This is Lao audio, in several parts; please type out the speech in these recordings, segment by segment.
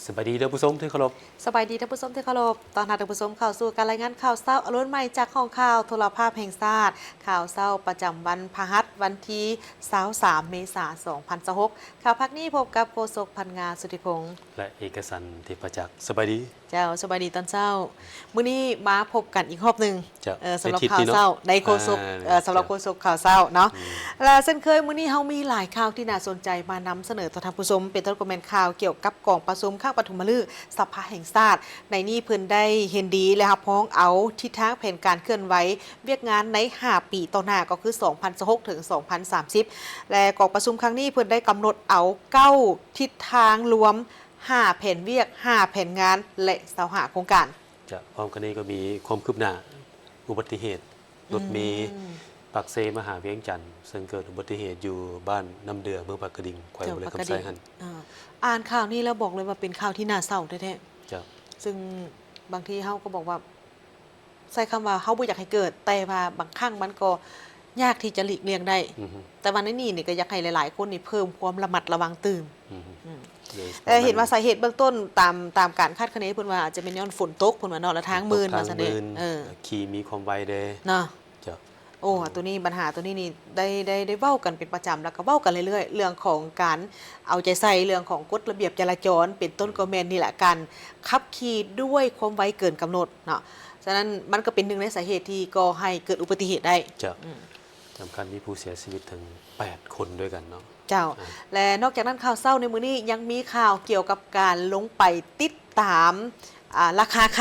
ສະບາຍດີທ່ານຜູ້ຊົມທີ່ເຄົາລົບ. ສະບາຍດີທ່ານຜູ້ຊົມທີ່ເຄົາລົບ. ຕ້ອນຮັບທ່ານຜູ້ຊົມເຂົ້າສູ່ການລາຍງານຂ່າວເຊົ້າອາລຸນໃໝ່ຈາກຫ້ອງຂ່າວໂທລະພາບແຫ່ງຊາດ, ຂ່າວເຊົ້າປະຈຳວັນພະຫັດ ວັນທີຊາວສາມ ເມສາ ສອງພັນຊາວຫົກ. ຂ່າວພາກນີ້ພົບກັບໂຄສົກ ພັນງາ ສຸທິພົງ ແລະ ເອກະສັນ ທິບປະຈັກ. ສະບາຍດີ. ເຈົ້າ, ສະບາຍດີຕອນເຊົ້າ. ມື້ນີ້ມາພົບກັນອີກຮອບໜຶ່ງ. ເຈົ້າ. ເອີ ສຳລັບຂ່າວເຊົ້າ ໃນໂຄສົກ ເອີ ສຳລັບໂຄສົກຂ່າວເຊົ້າເນາະ. ແລະ ເຊັ່ນເຄີຍ ມື້ນີ້ເຮົາມີຫຼາຍຂ່າວທີ່ໜ້າສົນໃຈມານຳສະເໜີຕໍ່ທ່ານຜູ້ຊົມ, ເປັນຕົ້ນກໍແມ່ນຂ່າວກ່ຽວກັບກອງປະຊຸມຄັ້ງປະຖົມມະລືກສະພາແຫ່ງຊາດ. ໃນນີ້ເພິ່ນໄດ້ເຫັນດີ ແລະ ຮັບຮອງເອົາທິດທາງແຜນການເຄື່ອນໄຫວວຽກງານໃນຫ້າປີຕໍ່ໜ້າ, ກໍຄື ສອງພັນຊາວຫົກ ເຖິງ ສອງພັນສາມສິບ ແລະ ກອງປະຊຸມຄັ້ງນີ້ເພິ່ນໄດ້ກຳນົດເອົາເກົ້າທິດທາງລວມ ຫ້າແຜນວຽກ, ຫ້າແຜນງານ ແລະ ຊາວຫ້າໂຄງການ. ຈະ ພ້ອມກັນນີ້ກໍມີຄວາມຄືບໜ້າອຸບັດຕິເຫດລົດເມ ອືມ ປາກເຊມາຫາວຽງຈັນ ເຊິ່ງເກີດອຸບັດຕິເຫດຢູ່ບ້ານນ້ຳເດືອ ເມືອງປາກກະດິງ ແຂວງ ເຈົ້າ ບໍລິຄຳໄຊຫັ້ນ. ອ່າ ອ່ານຂ່າວນີ້ແລ້ວບອກເລີຍວ່າເປັນຂ່າວທີ່ໜ້າເສົ້າແທ້ໆ. ເຈົ້າ. ເຊິ່ງບາງທີເຮົາກໍບອກວ່າ ໃຊ້ຄຳວ່າເຮົາບໍ່ຢາກໃຫ້ເກີດ, ແຕ່ວ່າບາງຄັ້ງມັນກໍຍາກທີ່ຈະຫຼີກລ່ຽງໄດ້. ອືຮຶ. ແຕ່ວ່າໃນນີ້ນີ້ກໍຢາກໃຫ້ຫຼາຍໆຄົນນີ້ເພີ່ມຄວາມລະມັດລະວັງຕື່ມ. ອືຮຶ. ອືມ. ແລະ ເຫັນວ່າສາເຫດເບື້ອງຕົ້ນຕາມ ຕາມການຄາດຄະເນເພິ່ນວ່າອາດຈະແມ່ນຍ້ອນຝົນຕົກ ເພິ່ນວ່າເນາະ, ແລະ ທາງມື່ນວ່າຊັ້ນເດ. ເອີ. ຂີ່ມີຄວາມໄວເດ. ເນາະ. ເຈົ້າ. ໂອ້ ໂອ້ ໂຕນີ້ ບັນຫາໂຕນີ້ນີ້ໄດ້ ໄດ້ ໄດ້ເວົ້າກັນເປັນປະຈຳ ແລ້ວກໍເວົ້າກັນເລື້ອຍໆ ເລື່ອງຂອງການເອົາໃຈໃສ່ເລື່ອງຂອງກົດລະບຽບຈະລາຈອນ ເປັນຕົ້ນ ອືມ ກໍແມ່ນນີ້ແຫຼະ ການຂັບຂີ່ດ້ວຍຄວາມໄວເກີນກຳນົດເນາະ. ສະນັ້ນມັນກໍເປັນໜຶ່ງໃນສາເຫດທີ່ກໍ່ໃຫ້ເກີດອຸບັດຕິເຫດໄດ້. ເຈົ້າ. ອືມ. ສຳຄັນມີຜູ້ເສຍຊີວິດເຖິງແປດຄົນດ້ວຍກັນເນາະ. ເຈົ້າ. ອ່າ ແລະ ນອກຈາກນັ້ນ ຂ່າວເຊົ້າໃນມື້ນີ້ຍັງມີຂ່າວກ່ຽວກັບການລົງໄປຕິດຕາມ ອ່າ ລາຄາໄຂ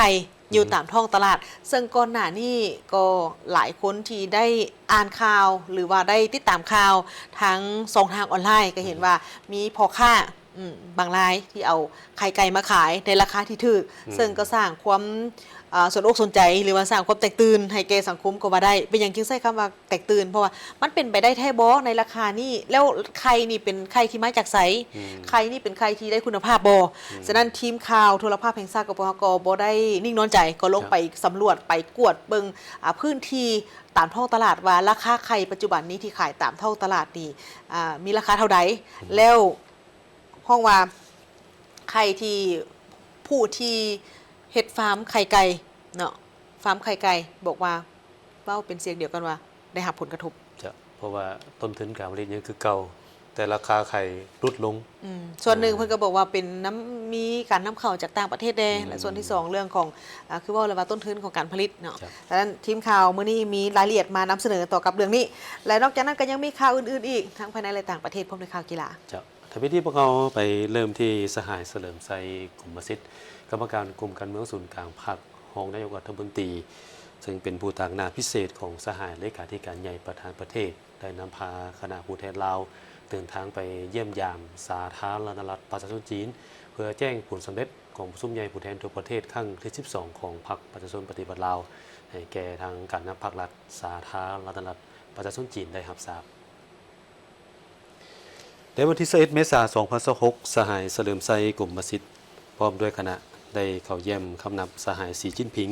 ່ຢູ່ ອືຮຶ ຕາມທ້ອງຕະຫຼາດ, ເຊິ່ງກ່ອນໜ້ານີ້ກໍຫຼາຍຄົນທີ່ໄດ້ອ່ານຂ່າວ ຫຼືວ່າໄດ້ຕິດຕາມຂ່າວທາງຊ່ອງທາງອອນລາຍ ກໍເຫັນ ອືຮຶ ວ່າມີພໍ່ຄ້າ ອືມ ບາງລາຍທີ່ເອົາໄຂ່ໄກ່ມາຂາຍໃນລາຄາທີ່ຖືກ ອືມ ເຊິ່ງກໍສ້າງຄວາມ ເອີ ສົນອົກສົນໃຈ ຫຼືວ່າສ້າງຄວາມແຕກຕື່ນໃຫ້ແກ່ສັງຄົມກໍວ່າໄດ້. ເປັນຫຍັງຈຶ່ງໃຊ້ຄຳວ່າ ແຕກຕື່ນ ເພາະວ່າມັນເປັນໄປໄດ້ແທ້ບໍໃນລາຄານີ້? ແລ້ວໄຂ່ນີ້ເປັນໄຂ່ທີ່ມາຈາກໃສ? ອືມ ໄຂ່ນີ້ເປັນໄຂ່ທີ່ໄດ້ຄຸນນະພາບບໍ? ອືມ ສະນັ້ນທີມຂ່າວໂທລະພາບແຫ່ງຊາດຂອງພວກເຮົາກໍບໍ່ໄດ້ນິ່ງນອນໃຈ, ກໍລົງ ເຈົ້າ ໄປສຳຫຼວດ ໄປກວດເບິ່ງ ອາ ພື້ນທີ່ຕາມທ້ອງຕະຫຼາດວ່າລາຄາໄຂ່ປັດຈຸບັນນີ້ທີ່ຂາຍຕາມທ້ອງຕະຫຼາດນີ້ ອາ ມີລາຄາເທົ່າໃດ? ອືມ ແລ້ວ ເພາະວ່າໄຂ່ທີ່ ຜູ້ທີ່ເຮັດຟາມໄຂ່ໄກ່ເນາະ ຟາມໄຂ່ໄກ່ບອກວ່າ ເວົ້າເປັນສຽງດຽວກັນວ່າໄດ້ຮັບຜົນກະທົບ. ເຈົ້າ. ເພາະວ່າຕົ້ນທຶນການຜະລິດຍັງຄືເກົ່າ ແຕ່ລາຄາໄຂ່ຫຼຸດລົງ. ອືມ ສ່ວນໜຶ່ງ ອ່າ ເພິ່ນກໍບອກວ່າເປັນນຳ ມີການນຳເຂົ້າຈາກຕ່າງປະເທດແດ່ ອືມ ແລະ ສ່ວນທີສອງ ເລື່ອງຂອງ ອາ ຄືເວົ້າແລ້ວວ່າຕົ້ນທຶນຂອງການຜະລິດເນາະ. ເຈົ້າ. ສະນັ້ນທີມຂ່າວມື້ນີ້ມີລາຍລະອຽດມານຳສະເໜີຕໍ່ກັບເລື່ອງນີ້ ແລະ ນອກຈາກນັ້ນກໍຍັງມີຂ່າວອື່ນໆອີກ ທັງພາຍໃນ ແລະ ຕ່າງປະເທດ ພ້ອມດ້ວຍຂ່າວກິລາ. ເຈົ້າ. ທຳອິດນີ້ພວກເຮົາໄປເລີ່ມທີ່ສະຫາຍ ສະເຫຼີມໄຊ ກົມມະສິດ ກຳມະການກົມການເມືອງສູນກາງພັກ, ຮອງນາຍົກລັດຖະມົນຕີ ເຊິ່ງເປັນຜູ້ຕາງໜ້າພິເສດຂອງສະຫາຍເລຂາທິການໃຫຍ່ປະທານປະເທດ ໄດ້ນຳພາຄະນະຜູ້ແທນລາວ ເດີນທາງໄປຢ້ຽມຢາມສາທາລະນະລັດປະຊາຊົນຈີນ ເພື່ອແຈ້ງຜົນສຳເລັດກອງປະຊຸມໃຫຍ່ຜູ້ແທນທົ່ວປະເທດຄັ້ງທີສິບສອງ ຂອງພັກປະຊາຊົນປະຕິວັດລາວ ໃຫ້ແກ່ທາງການນຳພັກລັດສາທາລະນະລັດປະຊາຊົນຈີນໄດ້ຮັບຊາບ. ໃນວັນທີຊາວເອັດ ເມສາ ສອງພັນຊາວຫົກ ສະຫາຍ ສະເຫຼີມໄຊ ກົມມະສິດ ພ້ອມດ້ວຍຄະນະ ໄດ້ເຂົ້າຢ້ຽມຄຳນັບສະຫາຍ ສີຈິ້ນຜິງ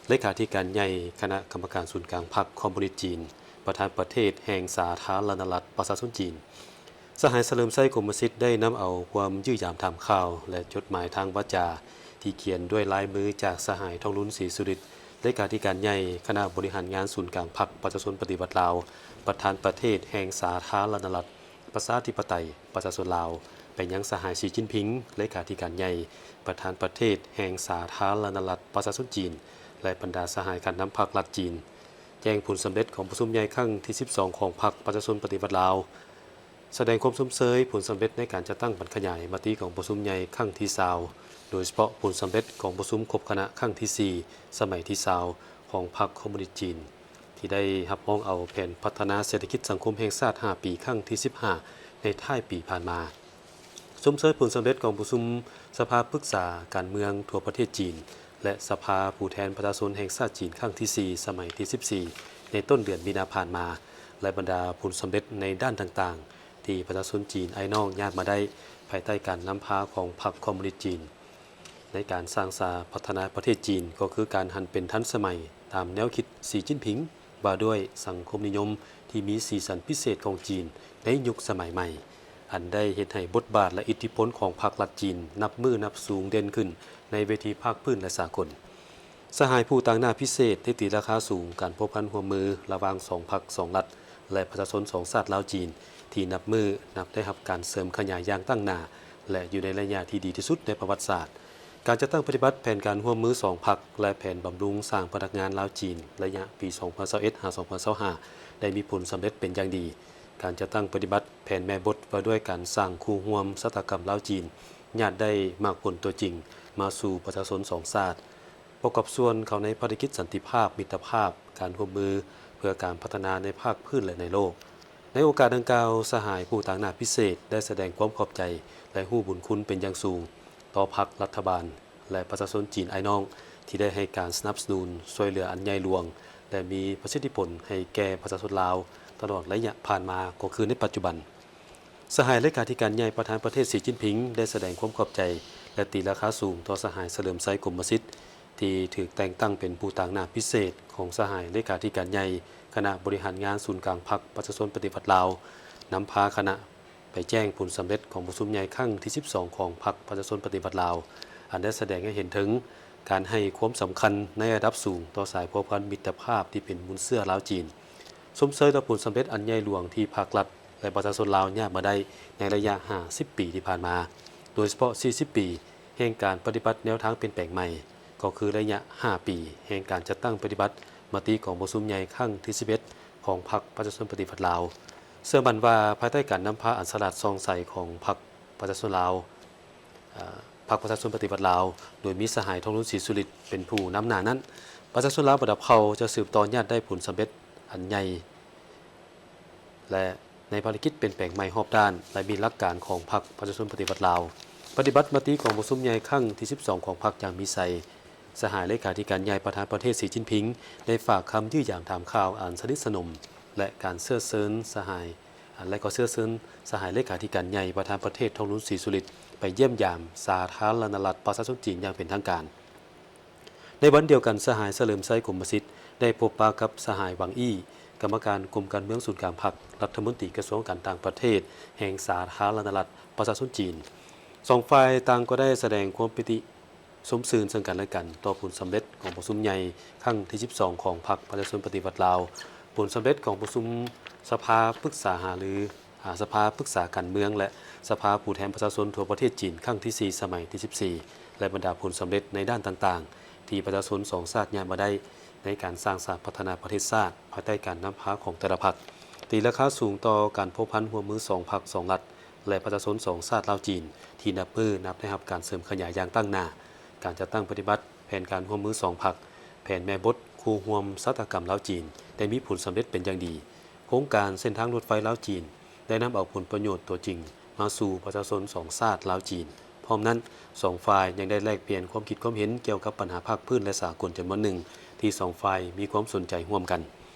ເລຂາທິການໃຫຍ່ຄະນະກຳມະການສູນກາງພັກຄອມມູນິດຈີນ ປະທານປະເທດແຫ່ງສາທາລະນະລັດປະຊາຊົນຈີນ. ສະຫາຍ ສະເຫຼີມໄຊ ກົມມະສິດ ໄດ້ນຳເອົາຄວາມຢ້ຽມຢາມຖາມຂ່າວ ແລະ ຈົດໝາຍທາງວາຈາ ທີ່ຂຽນດ້ວຍລາຍມືຈາກສະຫາຍ ທອງລຸນ ສີສຸລິດ ເລຂາທິການໃຫຍ່ຄະນະບໍລິຫານງານສູນກາງພັກປະຊາຊົນປະຕິວັດລາວ ປະທານປະເທດແຫ່ງສາທາລະນະລັດ ປະຊາທິປະໄຕ ປະຊາຊົນລາວ ໄປຍັງສະຫາຍ ສີຈິ້ນຜິງ ເລຂາທິການໃຫຍ່ ປະທານປະເທດແຫ່ງສາທາລະນະລັດປະຊາຊົນຈີນ ແລະ ບັນດາສະຫາຍການນຳພັກລັດຈີນ ແຈ້ງຜົນສຳເລັດກອງປະຊຸມໃຫຍ່ຄັ້ງທີສິບສອງ ຂອງພັກປະຊາຊົນປະຕິວັດລາວ. ສະແດງຄວາມຊົມເຊີຍຜົນສຳເລັດໃນການຈັດຕັ້ງບັນຂະຫຍາຍມະຕິກອງປະຊຸມໃຫຍ່ຄັ້ງທີຊາວ ໂດຍສະເພາະຜົນສຳເລັດກອງປະຊຸມຄົບຄະນະຄັ້ງທີສີ່ ສະໄໝທີຊາວ ຂອງພັກຄອມມູນິດຈີນ ທີ່ໄດ້ຮັບຮອງເອົາແຜນພັດທະນາເສດຖະກິດສັງຄົມແຫ່ງຊາດຫ້າປີ ຄັ້ງທີສິບຫ້າ ໃນທ້າຍປີຜ່ານມາ. ຊົມເຊີຍຜົນສຳເລັດກອງປະຊຸມສະພາປຶກສາການເມືອງທົ່ວປະເທດຈີນ ແລະ ສະພາຜູ້ແທນປະຊາຊົນແຫ່ງຊາດຈີນ ຄັ້ງທີສີ່ ສະໄໝທີສິບສີ່ ໃນຕົ້ນເດືອນມີນາຜ່ານມາ ແລະ ບັນດາຜົນສຳເລັດໃນດ້ານຕ່າງໆ ທີ່ປະຊາຊົນຈີນອ້າຍນ້ອງຍາດມາໄດ້ ພາຍໃຕ້ການນຳພາຂອງພັກຄອມມູນິດຈີນ ໃນການສ້າງສາພັດທະນາປະເທດຈີນ ກໍຄືການຫັນເປັນທັນສະໄໝຕາມແນວຄິດສີຈິ້ນຜິງ ວ່າດ້ວຍສັງຄົມນິຍົມທີ່ມີສີສັນພິເສດຂອງຈີນໃນຍຸກສະໄໝໃໝ່. ອັນໄດ້ເຮັດໃຫ້ບົດບາດ ແລະ ອິດທິພົນຂອງພັກລັດຈີນ ນັບມື້ນັບສູງເດັ່ນຂຶ້ນໃນເວທີພາກພື້ນ ແລະ ສາກົນ. ສະຫາຍຜູ້ຕາງໜ້າພິເສດໄດ້ຕີລາຄາສູງການພົວພັນຮ່ວມມືລະຫວ່າງສອງພັກສອງລັດ ແລະ ປະຊາຊົນສອງຊາດລາວ-ຈີນ ທີ່ນັບມື້ນັບໄດ້ຮັບການເສີມຂະຫຍາຍຢ່າງຕັ້ງໜ້າ ແລະ ຢູ່ໃນໄລຍະທີ່ດີທີ່ສຸດໃນປະຫວັດສາດ. ການຈັດຕັ້ງປະຕິບັດແຜນການຮ່ວມມືສອງພັກ ແລະ ແຜນບຳລຸງສ້າງພະນັກງານລາວ-ຈີນ ໄລຍະປີສອງພັນຊາວເອັດ ຫາ ສອງພັນຊາວຫ້າ ໄດ້ມີຜົນສຳເລັດເປັນຢ່າງດີ. ການຈັດຕັ້ງປະຕິບັດແຜນແມ່ບົດວ່າດ້ວຍການສ້າງຄູ່ຮ່ວມຊະຕາກຳລາວ-ຈີນ ຍາດໄດ້ໝາກຜົນຕົວຈິງມາສູ່ປະຊາຊົນສອງຊາດ ປະກອບສ່ວນເຂົ້າໃນພາລະກິດສັນຕິພາບ, ມິດຕະພາບ, ການຮ່ວມມືເພື່ອການພັດທະນາໃນພາກພື້ນ ແລະ ໃນໂລກ. ໃນໂອກາດດັ່ງກ່າວ, ສະຫາຍຜູ້ຕາງໜ້າພິເສດໄດ້ສະແດງຄວາມຂອບໃຈ ແລະ ຮູ້ບຸນຄຸນເປັນຢ່າງສູງຕໍ່ພັກ, ລັດຖະບານ ແລະ ປະຊາຊົນຈີນອ້າຍນ້ອງ ທີ່ໄດ້ໃຫ້ການສະໜັບສະໜູນຊ່ວຍເຫຼືອອັນໃຫຍ່ຫຼວງ ແລະ ມີປະສິດທິຜົນໃຫ້ແກ່ປະຊາຊົນລາວຕະຫຼອດໄລຍະຜ່ານມາ ກໍຄືໃນປັດຈຸບັນ. ສະຫາຍເລຂາທິການໃຫຍ່ປະທານປະເທດ ສີ ຈິ້ນຜິງ ໄດ້ສະແດງຄວາມຂອບໃຈ ແລະ ຕີລາຄາສູງຕໍ່ສະຫາຍ ສະເຫຼີມໄຊ ກົມມະສິດ ທີ່ຖືກແຕ່ງຕັ້ງເປັນຜູ້ຕາງໜ້າພິເສດຂອງສະຫາຍເລຂາທິການໃຫຍ່ຄະນະບໍລິຫານງານສູນກາງພັກປະຊາຊົນປະຕິວັດລາວ, ນຳພາຄະນະໄປແຈ້ງຜົນສຳເລັດກອງປະຊຸມໃຫຍ່ຄັ້ງທີສິບສອງຂອງພັກປະຊາຊົນປະຕິວັດລາວ, ອັນໄດ້ສະແດງໃຫ້ເຫັນເຖິງການໃຫ້ຄວາມສຳຄັນໃນລະດັບສູງຕໍ່ສາຍພົວພັນມິດຕະພາບທີ່ເປັນມູນເຊື້ອລາວ-ຈີນ. ຊົມເຊີຍຕໍ່ຜົນສຳເລັດອັນໃຫຍ່ຫຼວງທີ່ພັກລັດ ແລະ ປະຊາຊົນລາວຍາດມາໄດ້ໃນໄລຍະຫ້າສິບປີທີ່ຜ່ານມາ, ໂດຍສະເພາະສີ່ສິບປີແຫ່ງການປະຕິບັດແນວທາງປ່ຽນແປງໃໝ່, ກໍຄືໄລຍະຫ້າປີແຫ່ງການຈັດຕັ້ງປະຕິບັດມະຕິກອງປະຊຸມໃຫຍ່ຄັ້ງທີສິບເອັດຂອງພັກປະຊາຊົນປະຕິວັດລາວ. ເຊື່ອໝັ້ນວ່າພາຍໃຕ້ການນຳພາອັນສະຫຼາດສ່ອງໃສຂອງພັກປະຊາຊົນລາວ, ເອີ່ ພັກປະຊາຊົນປະຕິວັດລາວ, ໂດຍມີສະຫາຍ ທອງລຸນ ສີສຸລິດ ເປັນຜູ້ນຳໜ້ານັ້ນ, ປະຊາຊົນລາວບັນດາເຜົ່າຈະສືບຕໍ່ຍາດໄດ້ຜົນສຳເລັດອັນໃຫຍ່ ແລະ ໃນພາລະກິດປ່ຽນແປງໃໝ່ຮອບດ້ານ ແລະ ມີຫຼັກການຂອງພັກປະຊາຊົນປະຕິວັດລາວ, ປະຕິບັດມະຕິກອງປະຊຸມໃຫຍ່ຄັ້ງທີສິບສອງຂອງພັກຢ່າງມີໄຊ. ສະຫາຍເລຂາທິການໃຫຍ່ປະທານປະເທດ ສີ ຈິ້ນຜິງ ໄດ້ຝາກຄຳຢ້ຽມຢາມຖາມຂ່າວອັນສະໜິດສະໜົມ ແລະ ການເຊື້ອເຊີນສະຫາຍ ແລະ ກໍເຊື້ອເຊີນສະຫາຍເລຂາທິການໃຫຍ່ປະທານປະເທດ ທອງລຸນ ສີສຸລິດ ໄປຢ້ຽມຢາມສາທາລະນະລັດປະຊາຊົນຈີນຢ່າງເປັນທາງການ. ໃນວັນດຽວກັນ, ສະຫາຍ ສະເຫຼີມໄຊ ກົມມະສິດ ໄດ້ພົບປະກັບສະຫາຍ ຫວັງ ອີ່ ກຳມະການກົມການເມືອງສູນກາງພັກ, ລັດຖະມົນຕີກະຊວງການຕ່າງປະເທດແຫ່ງສາທາລະນະລັດປະຊາຊົນຈີນ. ສອງຝ່າຍຕ່າງກໍໄດ້ສະແດງຄວາມປີຕິຊົມຊື່ນເຊິ່ງກັນແລະກັນຕໍ່ຜົນສຳເລັດຂອງປະຊຸມໃຫຍ່ຄັ້ງທີສິບສອງຂອງພັກປະຊາຊົນປະຕິວັດລາວ, ຜົນສຳເລັດຂອງປະຊຸມສະພາປຶກສາຫາລື ອາ ສະພາປຶກສາການເມືອງ ແລະ ສະພາຜູ້ແທນປະຊາຊົນທົ່ວປະເທດຈີນ ຄັ້ງທີສີ່ ສະໄໝທີສິບສີ່ ແລະ ບັນດາຜົນສຳເລັດໃນດ້ານຕ່າງໆ ທີ່ປະຊາຊົນສອງຊາດຍາດມາໄດ້ໃນການສ້າງສາພັດທະນາປະເທດຊາດ ພາຍໃຕ້ການນຳພາຂອງແຕ່ລະພັກ, ຕີລາຄາສູງຕໍ່ການພົວພັນຮ່ວມມືສອງພັກສອງລັດ ແລະ ປະຊາຊົນສອງຊາດລາວ-ຈີນ ທີ່ນັບມື້ນັບໄດ້ຮັບການເສີມຂະຫຍາຍຢ່າງຕັ້ງໜ້າ. ການຈັດຕັ້ງປະຕິບັດແຜນການຮ່ວມມືສອງພັກ, ແຜນແມ່ບົດຄູ່ຮ່ວມຊະຕາກຳລາວ-ຈີນ ໄດ້ມີຜົນສຳເລັດເປັນຢ່າງດີ. ໂຄງການເສັ້ນທາງລົດໄຟລາວ-ຈີນ ໄດ້ນຳເອົາຜົນປະໂຫຍດຕົວຈິງມາສູ່ປະຊາຊົນສອງຊາດລາວ-ຈີນ. ພ້ອມນັ້ນ, ສອງຝ່າຍຍັງໄດ້ແລກປ່ຽນຄວາມຄິດຄວາມເຫັນກ່ຽວກັບບັນຫາພາກພື້ນ ແລະ ສາກົນຈຳນວນໜຶ່ງ ທີ່ສອງຝ່າຍມີຄວາມສົນໃຈຮ່ວມກັນ.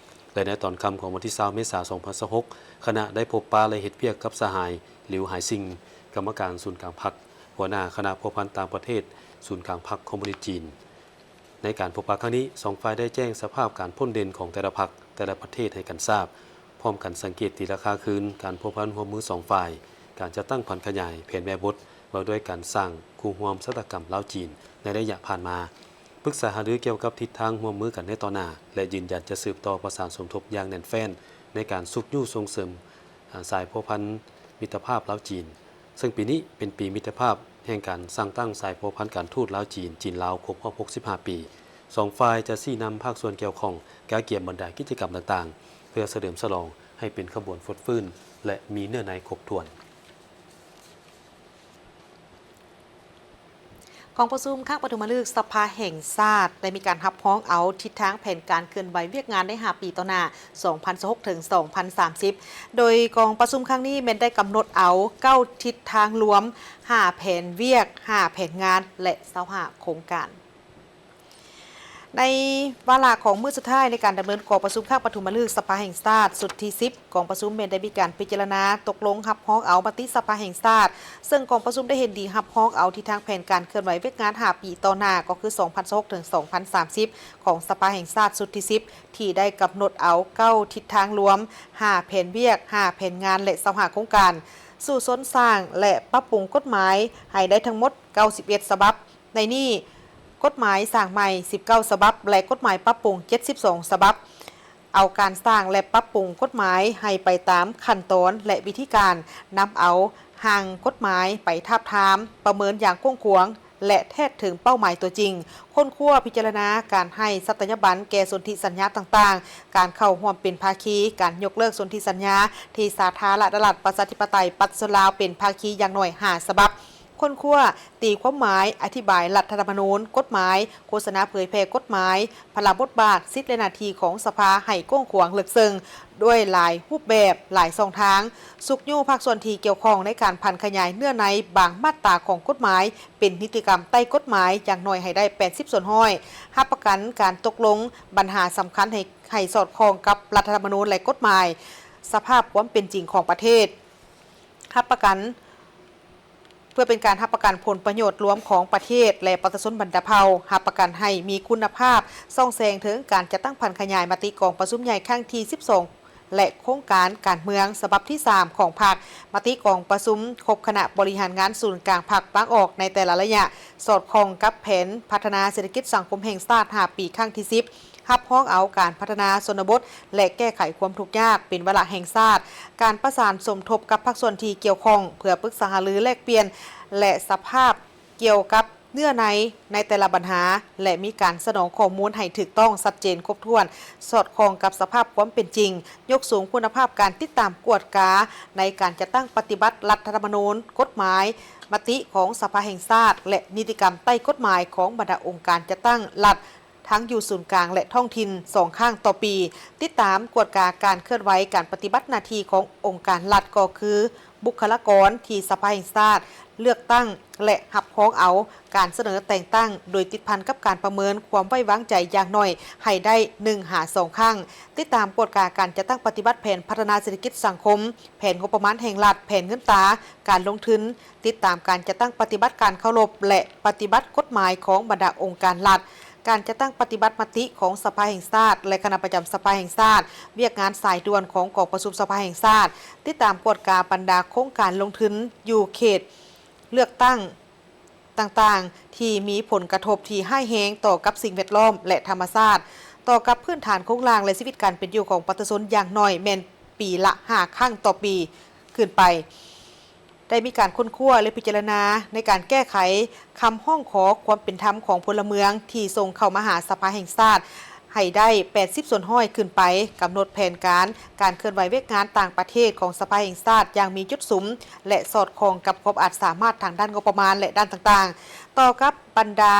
ແລະ ໃນຕອນຄ່ຳຂອງວັນທີຊາວ ເມສາ ສອງພັນຊາວຫົກ, ຄະນະໄດ້ພົບປະ ແລະ ເຮັດວຽກກັບສະຫາຍ ຫຼິວ ຫາຍຊິງ ກຳມະການສູນກາງພັກ, ຫົວໜ້າຄະນະພົວພັນຕ່າງປະເທດສູນກາງພັກຄອມມູນິດຈີນ. ໃນການພົບປະຄັ້ງນີ້, ສອງຝ່າຍໄດ້ແຈ້ງສະພາບການພົ້ນເດັ່ນຂອງແຕ່ລະພັກ, ແຕ່ລະປະເທດໃຫ້ກັນຊາບ, ພ້ອມກັນສັງເກດຕີລາຄາຄືນການພົວພັນຮ່ວມມືສອງຝ່າຍ, ການຈັດຕັ້ງຜັນຂະຫຍາຍແຜນແມ່ບົດວ່າດ້ວຍການສ້າງຄູ່ຮ່ວມຊະຕາກຳລາວ-ຈີນໃນໄລຍະຜ່ານມາ, ປຶກສາຫາລືກ່ຽວກັບທິດທາງຮ່ວມມືກັນໃນຕໍ່ໜ້າ ແລະ ຢືນຢັນຈະສືບຕໍ່ປະສານສົມທົບຢ່າງແໜ້ນແຟ້ນໃນການຊຸກຍູ້ສົ່ງເສີມ ອາ ສາຍພົວພັນມິດຕະພາບລາວ-ຈີນ, ເຊິ່ງປີນີ້ເປັນປີມິດຕະພາບແຫ່ງການສ້າງຕັ້ງສາຍພົວພັນການທູດລາວ-ຈີນ, ຈີນ-ລາວ ຄົບຮອບຫົກສິບຫ້າປີ. ສອງຝ່າຍຈະຊີ້ນຳພາກສ່ວນກ່ຽວຂ້ອງ, ກະກຽມບັນດາກິດຈະກຳຕ່າງໆ ເພື່ອສະເຫຼີມສະຫຼອງໃຫ້ເປັນຂະບວນຟົດຟື້ນ ແລະ ມີເນື້ອໃນຄົບຖ້ວນ. ກອງປະຊຸມຄັ້ງປະຖົມມະລຶກສະພາແຫ່ງຊາດ ໄດ້ມີການຮັບຮອງເອົາທິດທາງແຜນການເຄື່ອນໄຫວວຽກງານໃນຫ້າປີຕໍ່ໜ້າ ສອງພັນຊາວຫົກ ເຖິງ ສອງພັນສາມສິບ ໂດຍກອງປະຊຸມຄັ້ງນີ້ແມ່ນໄດ້ກຳນົດເອົາເກົ້າທິດທາງລວມ, ຫ້າແຜນວຽກ, ຫ້າແຜນງານ ແລະ ຊາວຫ້າໂຄງການ. ໃນວາລະຂອງມື້ສຸດທ້າຍໃນການດຳເນີນກອງປະຊຸມຄັ້ງປະຖົມມະລຶກສະພາແຫ່ງຊາດຊຸດທີສິບ, ກອງປະຊຸມແມ່ນໄດ້ມີການພິຈາລະນາຕົກລົງຮັບຮອງເອົາມະຕິສະພາແຫ່ງຊາດ, ເຊິ່ງກອງປະຊຸມໄດ້ເຫັນດີຮັບຮອງເອົາທິດທາງແຜນການເຄື່ອນໄຫວວຽກງານຫ້າປີຕໍ່ໜ້າ ກໍຄື ສອງພັນຊາວຫົກ ເຖິງ ສອງພັນສາມສິບ ຂອງສະພາແຫ່ງຊາດຊຸດທີສິບ ທີ່ໄດ້ກຳນົດເອົາເກົ້າທິດທາງລວມ, ຫ້າແຜນວຽກ, ຫ້າແຜນງານ ແລະ ຊາວຫ້າໂຄງການ. ສູ້ຊົນສ້າງ ແລະ ປັບປຸງກົດໝາຍໃຫ້ໄດ້ທັງໝົດເກົ້າສິບເອັດສະບັບ, ໃນນີ້ ກົດໝາຍສ້າງໃໝ່ສິບເກົ້າສະບັບ ແລະ ກົດໝາຍປັບປຸງເຈັດສິບສອງສະບັບ. ເອົາການສ້າງ ແລະ ປັບປຸງກົດໝາຍໃຫ້ໄປຕາມຂັ້ນຕອນ ແລະ ວິທີການ, ນຳເອົາຮ່າງກົດໝາຍໄປທາບທາມ, ປະເມີນຢ່າງກວ້າງຂວາງ ແລະ ແທດເຖິງເປົ້າໝາຍຕົວຈິງ, ຄົ້ນຄວ້າພິຈາລະນາການໃຫ້ສັດຕະຍາບັນແກ່ສົນທິສັນຍາຕ່າງໆ, ການເຂົ້າຮ່ວມເປັນພາຄີ, ການຍົກເລີກສົນທິສັນຍາທີ່ສາທາລະນະລັດ ປະຊາທິປະໄຕ ປະຊາຊົນລາວເປັນພາຄີຢ່າງໜ້ອຍຫ້າສະບັບ, ຄົ້ນຄວ້າ, ຕີຄວາມໝາຍ, ອະທິບາຍລັດຖະທຳມະນູນ, ກົດໝາຍ, ໂຄສະນາເຜີຍແຜ່ກົດໝາຍ, ພາລະບົດບາດ, ສິດ ແລະ ໜ້າທີ່ຂອງສະພາໃຫ້ກວ້າງຂວາງເລິກເຊິ່ງ ດ້ວຍຫຼາຍຮູບແບບ, ຫຼາຍຊ່ອງທາງ, ຊຸກຍູ້ພາກສ່ວນທີ່ກ່ຽວຂ້ອງໃນການຜັນຂະຫຍາຍເນື້ອໃນບາງມາດຕາຂອງກົດໝາຍ ເປັນນິຕິກຳໃຕ້ກົດໝາຍຢ່າງໜ້ອຍໃຫ້ໄດ້ແປດສິບສ່ວນຮ້ອຍ, ຮັບປະກັນການຕົກລົງບັນຫາສຳຄັນໃຫ້ ໃຫ້ສອດຄ່ອງກັບລັດຖະທຳມະນູນ ແລະ ກົດໝາຍສະພາບຄວາມເປັນຈິງຂອງປະເທດ, ຮັບປະກັນ ເພື່ອເປັນການຮັບປະກັນຜົນປະໂຫຍດລວມຂອງປະເທດ ແລະ ປະຊາຊົນບັນດາເຜົ່າ, ຮັບປະກັນໃຫ້ມີຄຸນນະພາບ, ສ່ອງແສງເຖິງການຈັດຕັ້ງຜັນຂະຫຍາຍມະຕິກອງປະຊຸມໃຫຍ່ຄັ້ງທີສິບສອງ ແລະ ໂຄງການການເມືອງສະບັບທີສາມຂອງພັກ, ມະຕິກອງປະຊຸມຄົບຄະນະບໍລິຫານງານສູນກາງພັກວາງອອກໃນແຕ່ລະໄລຍະ, ສອດຄ່ອງກັບແຜນພັດທະນາເສດຖະກິດສັງຄົມແຫ່ງຊາດຫ້າປີຄັ້ງທີສິບ, ຮັບຮອງເອົາການພັດທະນາຊົນນະບົດ ແລະ ແກ້ໄຂຄວາມທຸກຍາກເປັນວາລະແຫ່ງຊາດ, ການປະສານສົມທົບກັບພາກສ່ວນທີ່ກ່ຽວຂ້ອງ ເພື່ອປຶກສາຫາລືແລກປ່ຽນ ແລະ ສະພາບກ່ຽວກັບເນື້ອໃນໃນແຕ່ລະບັນຫາ ແລະ ມີການສະໜອງຂໍ້ມູນໃຫ້ຖືກຕ້ອງ, ຊັດເຈນ, ຄົບຖ້ວນ, ສອດຄ່ອງກັບສະພາບຄວາມເປັນຈິງ, ຍົກສູງຄຸນນະພາບການຕິດຕາມກວດກາໃນການຈັດຕັ້ງປະຕິບັດລັດຖະທຳມະນູນ, ກົດໝາຍ, ມະຕິຂອງສະພາແຫ່ງຊາດ ແລະ ນິຕິກຳໃຕ້ກົດໝາຍຂອງບັນດາອົງການຈັດຕັ້ງລັດ ທັງຢູ່ສູນກາງ ແລະ ທ້ອງຖິ່ນສອງຄັ້ງຕໍ່ປີ, ຕິດຕາມກວດກາການເຄື່ອນໄຫວການປະຕິບັດໜ້າທີ່ຂອງອົງການລັດ ກໍຄື ບຸກຄະລາກອນທີ່ສະພາແຫ່ງຊາດເລືອກຕັ້ງ ແລະ ຮັບຮອງເອົາການສະເໜີແຕ່ງຕັ້ງ ໂດຍຕິດພັນກັບການປະເມີນຄວາມໄວ້ວາງໃຈຢ່າງໜ້ອຍໃຫ້ໄດ້ໜຶ່ງຫາສອງຄັ້ງ, ຕິດຕາມກວດກາການຈັດຕັ້ງປະຕິບັດແຜນພັດທະນາເສດຖະກິດສັງຄົມ, ແຜນງົບປະມານແຫ່ງລັດ, ແຜນເງິນຕາ, ການລົງທຶນ, ຕິດຕາມການຈັດຕັ້ງປະຕິບັດການເຄົາລົບ ແລະ ປະຕິບັດກົດໝາຍຂອງບັນດາອົງການລັດ, ການຈັດຕັ້ງປະຕິບັດມະຕິຂອງສະພາແຫ່ງຊາດ ແລະ ຄະນະປະຈຳສະພາແຫ່ງຊາດ, ວຽກງານສາຍດ່ວນຂອງກອງປະຊຸມສະພາແຫ່ງຊາດ, ຕິດຕາມກວດກາບັນດາໂຄງການລົງທຶນຢູ່ເຂດເລືອກຕັ້ງຕ່າງໆ ທີ່ມີຜົນກະທົບທີ່ຮ້າຍແຮງຕໍ່ກັບສິ່ງແວດລ້ອມ ແລະ ທຳມະຊາດ, ຕໍ່ກັບພື້ນຖານໂຄງລ່າງ ແລະ ຊີວິດການເປັນຢູ່ຂອງປະຊາຊົນຢ່າງໜ້ອຍແມ່ນປີລະຫ້າຄັ້ງຕໍ່ປີຂຶ້ນໄປ. ໄດ້ມີການຄົ້ນຄວ້າ ແລະ ພິຈາລະນາໃນການແກ້ໄຂຄຳຮ້ອງຂໍຄວາມເປັນທຳຂອງພົນລະເມືອງທີ່ສົ່ງເຂົ້າມາຫາສະພາແຫ່ງຊາດໃຫ້ໄດ້ແປດສິບສ່ວນຮ້ອຍຂຶ້ນໄປ, ກຳນົດແຜນການການເຄື່ອນໄຫວວຽກງານຕ່າງປະເທດຂອງສະພາແຫ່ງຊາດຢ່າງມີຈຸດສຸມ ແລະ ສອດຄ່ອງກັບຄວາມອາດສາມາດທາງດ້ານງົບປະມານ ແລະ ດ້ານຕ່າງໆ. ຕໍ່ກັບບັນດາ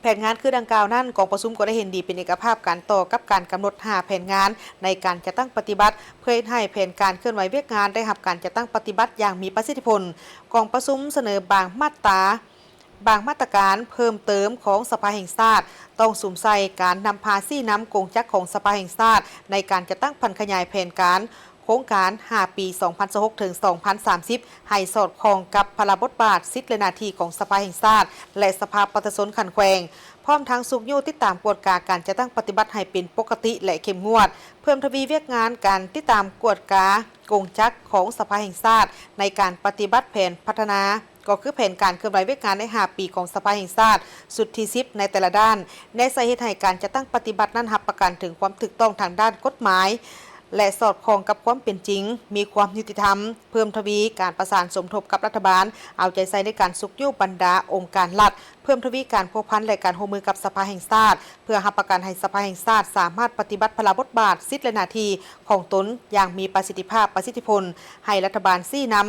ແຜນງານຄືດັ່ງກ່າວນັ້ນ, ກອງປະຊຸມກໍໄດ້ເຫັນດີເປັນເອກະພາບກັນຕໍ່ກັບການກຳນົດຫ້າແຜນງານໃນການຈັດຕັ້ງປະຕິບັດ, ເພື່ອເຮັດໃຫ້ແຜນການເຄື່ອນໄຫວວຽກງານໄດ້ຮັບການຈັດຕັ້ງປະຕິບັດຢ່າງມີປະສິດທິຜົນ. ກອງປະຊຸມສະເໜີບາງມາດຕາ, ບາງມາດຕະການເພີ່ມເຕີມຂອງສະພາແຫ່ງຊາດ, ຕ້ອງສຸມໃສ່ການນຳພາຊີ້ນຳກົງຈັກຂອງສະພາແຫ່ງຊາດໃນການຈັດຕັ້ງຜັນຂະຫຍາຍແຜນການ ໂຄງການຫ້າປີ ສອງພັນຊາວຫົກ ເຖິງ ສອງພັນສາມສິບ ໃຫ້ສອດຄ່ອງກັບພາລະບົດບາດ, ສິດ ແລະ ໜ້າທີ່ຂອງສະພາແຫ່ງຊາດ ແລະ ສະພາປະຊາຊົນຂັ້ນແຂວງ, ພ້ອມທັງຊຸກຍູ້ຕິດຕາມກວດກາການຈັດຕັ້ງປະຕິບັດໃຫ້ເປັນປົກກະຕິ ແລະ ເຂັ້ມງວດ, ເພີ່ມທະວີວຽກງານການຕິດຕາມກວດກາກົງຈັກຂອງສະພາແຫ່ງຊາດໃນການປະຕິບັດແຜນພັດທະນາ ກໍຄືແຜນການເຄື່ອນໄຫວວຽກງານໃນຫ້າປີຂອງສະພາແຫ່ງຊາດຊຸດທີສິບໃນແຕ່ລະດ້ານ, ແນໃສ່ເຮັດໃຫ້ການຈັດຕັ້ງປະຕິບັດນັ້ນຮັບປະກັນເຖິງຄວາມຖືກຕ້ອງທາງດ້ານກົດໝາຍ ແລະ ສອດຄ່ອງກັບຄວາມເປັນຈິງ, ມີຄວາມຍຸຕິທຳ, ເພີ່ມທະວີການປະສານສົມທົບກັບລັດຖະບານ, ເອົາໃຈໃສ່ໃນການຊຸກຍູ້ບັນດາອົງການລັດ, ເພີ່ມທະວີການພົວພັນ ແລະ ການຮ່ວມມືກັບສະພາແຫ່ງຊາດ, ເພື່ອຮັບປະກັນໃຫ້ສະພາແຫ່ງຊາດສາມາດປະຕິບັດພາລະບົດບາດ, ສິດ ແລະ ໜ້າທີ່ຂອງຕົນຢ່າງມີປະສິດທິພາບ, ປະສິດທິຜົນ, ໃຫ້ລັດຖະບານຊີ້ນຳ